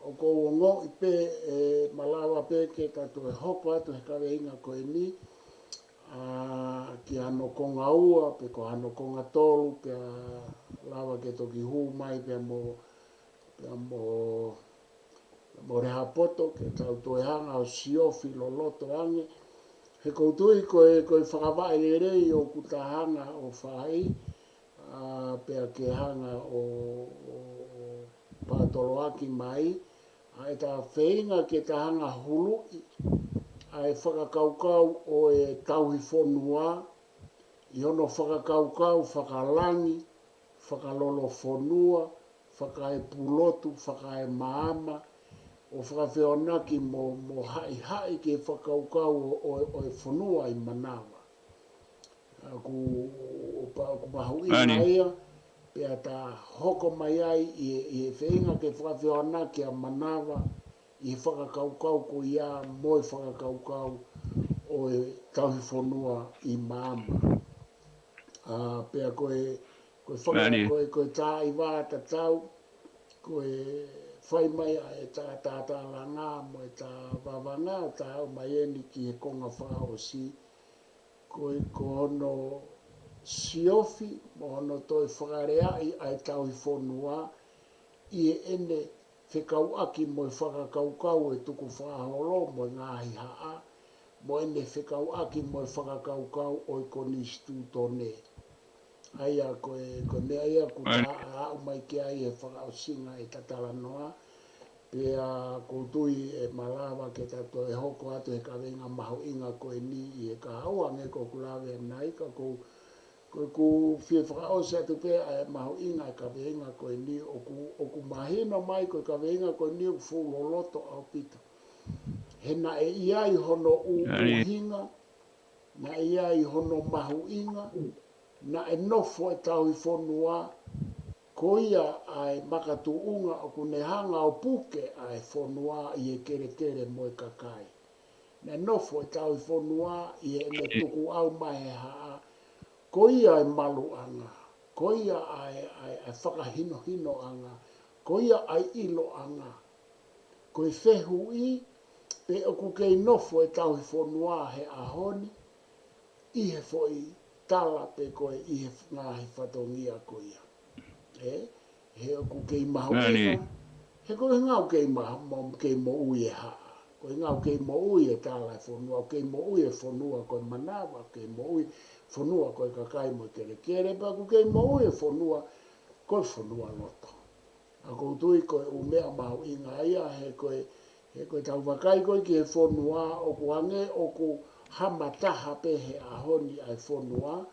ʻoku ou ongoʻi pē ʻe malava pē ke ta toe hoko atu he kaveinga ko eni, ʻa, ki hano konga ua, pe ko hano konga tolu, pea lava ke toki hū mai, pea mo, pea mo, mo Lehaapoto, ke tau toe hanga ʻo siofi loloto ange. He ʻoku ou tui ko e, ko e fakavaʻe lelei ʻoku ta hanga ʻo fai, ʻa, pea ke hanga ʻo, ʻo, ʻo paotoloaki mai, ʻa e ta feinga ke ta hanga huluʻi, ʻa e fakakaukau ʻo e tauhi fonua, ʻi hono fakakaukau fakalangi, fakalolofonua, fakaepulotu, fakaemaama, ʻo fakafehoanaki mo, mo haʻihaʻi ki he fakakaukau ʻo, ʻo, ʻo e fonua ʻi Manava. ʻOku, ʻoku pa-, ʻoku mahuʻinga ia, pea ta hoko mai ai ʻi he, ʻi he feinga ke fakafehoanaki ʻa Manava, ʻi he fakakaukau ko ia mo e fakakaukau ʻo e tauhi fonua ʻi Maama. ʻA, pea ko e, Ko e faka-, ko e, ko e tā ʻi vā tatau, ko e fai mai ʻa e tā, tā, tālanga mo e tā vavanga, tā ʻo mai eni ki he konga fakaʻosi, ko e, ko hono siofi, mo hono toe fakalea ʻi ʻa e tauhi fonua, ʻi heʻene fekauʻaki mo e fakakaukau ʻo e tukufakaholo mo e ngaahi haʻa, mo ʻene fekauʻaki mo e fakakaukau ʻo e konisitūtone. ʻA ia ko e, ko e meʻa ia ʻoku ta aʻu mai ki ai he fakaʻosinga ʻeta talanoa, pea ʻoku ou tui ʻe malava ke ta toe hoko atu he kaveinga mahuʻinga ko eni ʻi he kahaʻu ange ko ʻeku lave ʻanenai, ka ʻoku ou Ko ʻeku fie fakaʻosi atu pē ʻa e mahuʻinga ʻa e kaveinga ko eni ʻoku, ʻoku mahino mai ko e kaveinga ko eni ʻoku fuʻu loloto ʻaupito. He naʻe ʻi ai hono ʻuhinga, naʻe ʻi ai hono mahuʻinga, naʻe nofo e tauhi fonua, ko ia ʻa e makatuʻunga ʻoku ne hanga ʻo puke ʻa e fonua ʻi he kelekele mo e kakai. Naʻe nofo e tauhi fonua ʻi heʻene tukuʻau mai he haʻa, ko ia e maluʻanga, ko ia ʻa e, ʻa e, ʻa e fakahinohinoʻanga, ko ia ʻa e ʻiloʻanga, ko e fehuʻi pe ʻoku kei nofo e tauhi fonua he ʻaho ni ʻi he foʻi tala pe ko e ʻi he ngaahi fatongia ko ia. ʻE, he ʻoku kei mahuʻinga, he ko e ngaahi kei maha, mo, kei moʻui e haʻa. Ko e ngaahi kei moʻui e tala e fonua, kei moʻui e fonua ko e manava, kei moʻui fonua ko e kakai mo e kelekele, pea ʻoku kei moʻui e fonua ko e fonua loto. ʻA ʻoku ou tui ko e ʻū meʻa mahuʻinga ia, he ko e, he ko e tau vakai ko e ki he fonua ʻoku ange ʻoku hama taha pē he ʻaho ni ʻa e fonua,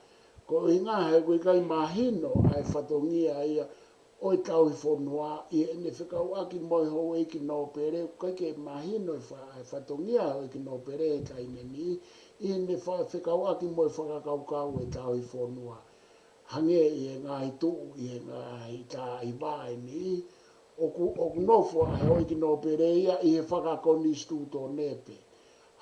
ko e ʻuhinga he ʻoku ʻikai mahino ʻa e fatongia ia ʻo e tauhi fonua ʻi heʻene fekauʻaki mo e houʻeiki nōpele, ʻoku ʻikai ke mahino e fa-, ʻa e fatongia houʻeiki nōpele he taimi ni, ʻi heʻene fa-, fekauʻaki mo e fakakaukau e tauhi fonua. Hangē ʻi he ngaahi tuʻu, ʻi he ngaahi tā ʻi vā eni, ʻoku, ʻoku nofo ʻa e houʻeiki nōpele ia ʻi he fakakonisitūtone pē.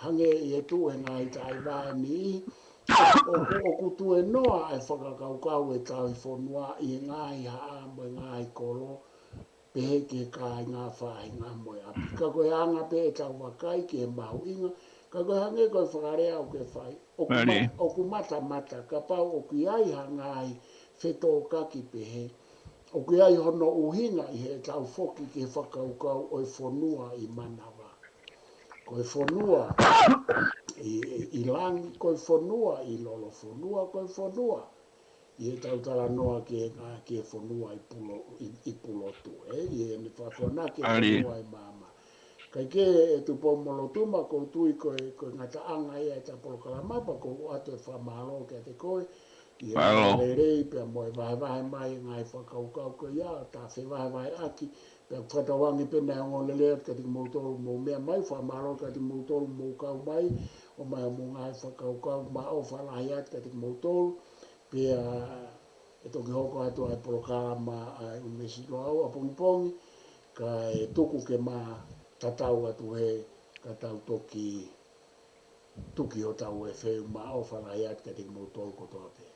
Hangē ʻi he tuʻu he ngaahi tā ʻi vā eni, ʻoku, ʻoku tuenoa ʻa e fakakaukau e tauhi fonua ʻi he ngaahi haʻa mo e ngaahi kolo, pehē ki he kāinga, faʻahinga mo e ʻapi. Ka ko e anga pē ʻetau vakai ki he mahuʻinga, ka ko e hangē ko e fakalea ʻoku ke fai, ʻoku ma-, ʻoku matamata, kapau ʻoku ʻi ai ha ngaahi fetōkaki pehē, ʻoku ʻi ai hono ʻuhinga ʻi heʻetau foki ki he fakakaukau ʻo e fonua ʻi manava. Ko e fonua ʻi, ʻi, ʻi langi, ko e fonua ʻi lolofonua, ko e fonua ʻi heʻetau talanoa ki he, ki he fonua ʻi Pulo-, ʻi, ʻi Pulotu, ē, ʻi heʻene fakafonaki e fonua ʻi māmani. Kae kehe ʻe Tupou-mo-Lotuma, ʻoku ou tui ko e, ko e ngataʻanga ia ʻeta polokalama, pea ʻoku ou ʻoatu e fakamālō kiate koe, ʻi he lelei pea mo e vahevahe mai e ngaahi fakakaukau ko ia, ta fevahevaheʻaki, pea ʻoku fakatauange pē naʻe ongoongolelei atu kiate kimoutolu mou meʻa mai, fakamālō kiate kimoutolu mou kau mai, ʻomai hoʻomou ngaahi fakakaukau, māʻofa lahi atu kiate kimoutolu, pea ʻe toki hoko atu ʻa e polokalama ʻa e ʻUlumeʻi Siloau ʻapongipongi, kae tuku ke ma tatau atu hē ka tau toki tuki hotau ʻEfeumi, māʻofa lahi atu kiate kimoutolu kotoa pē.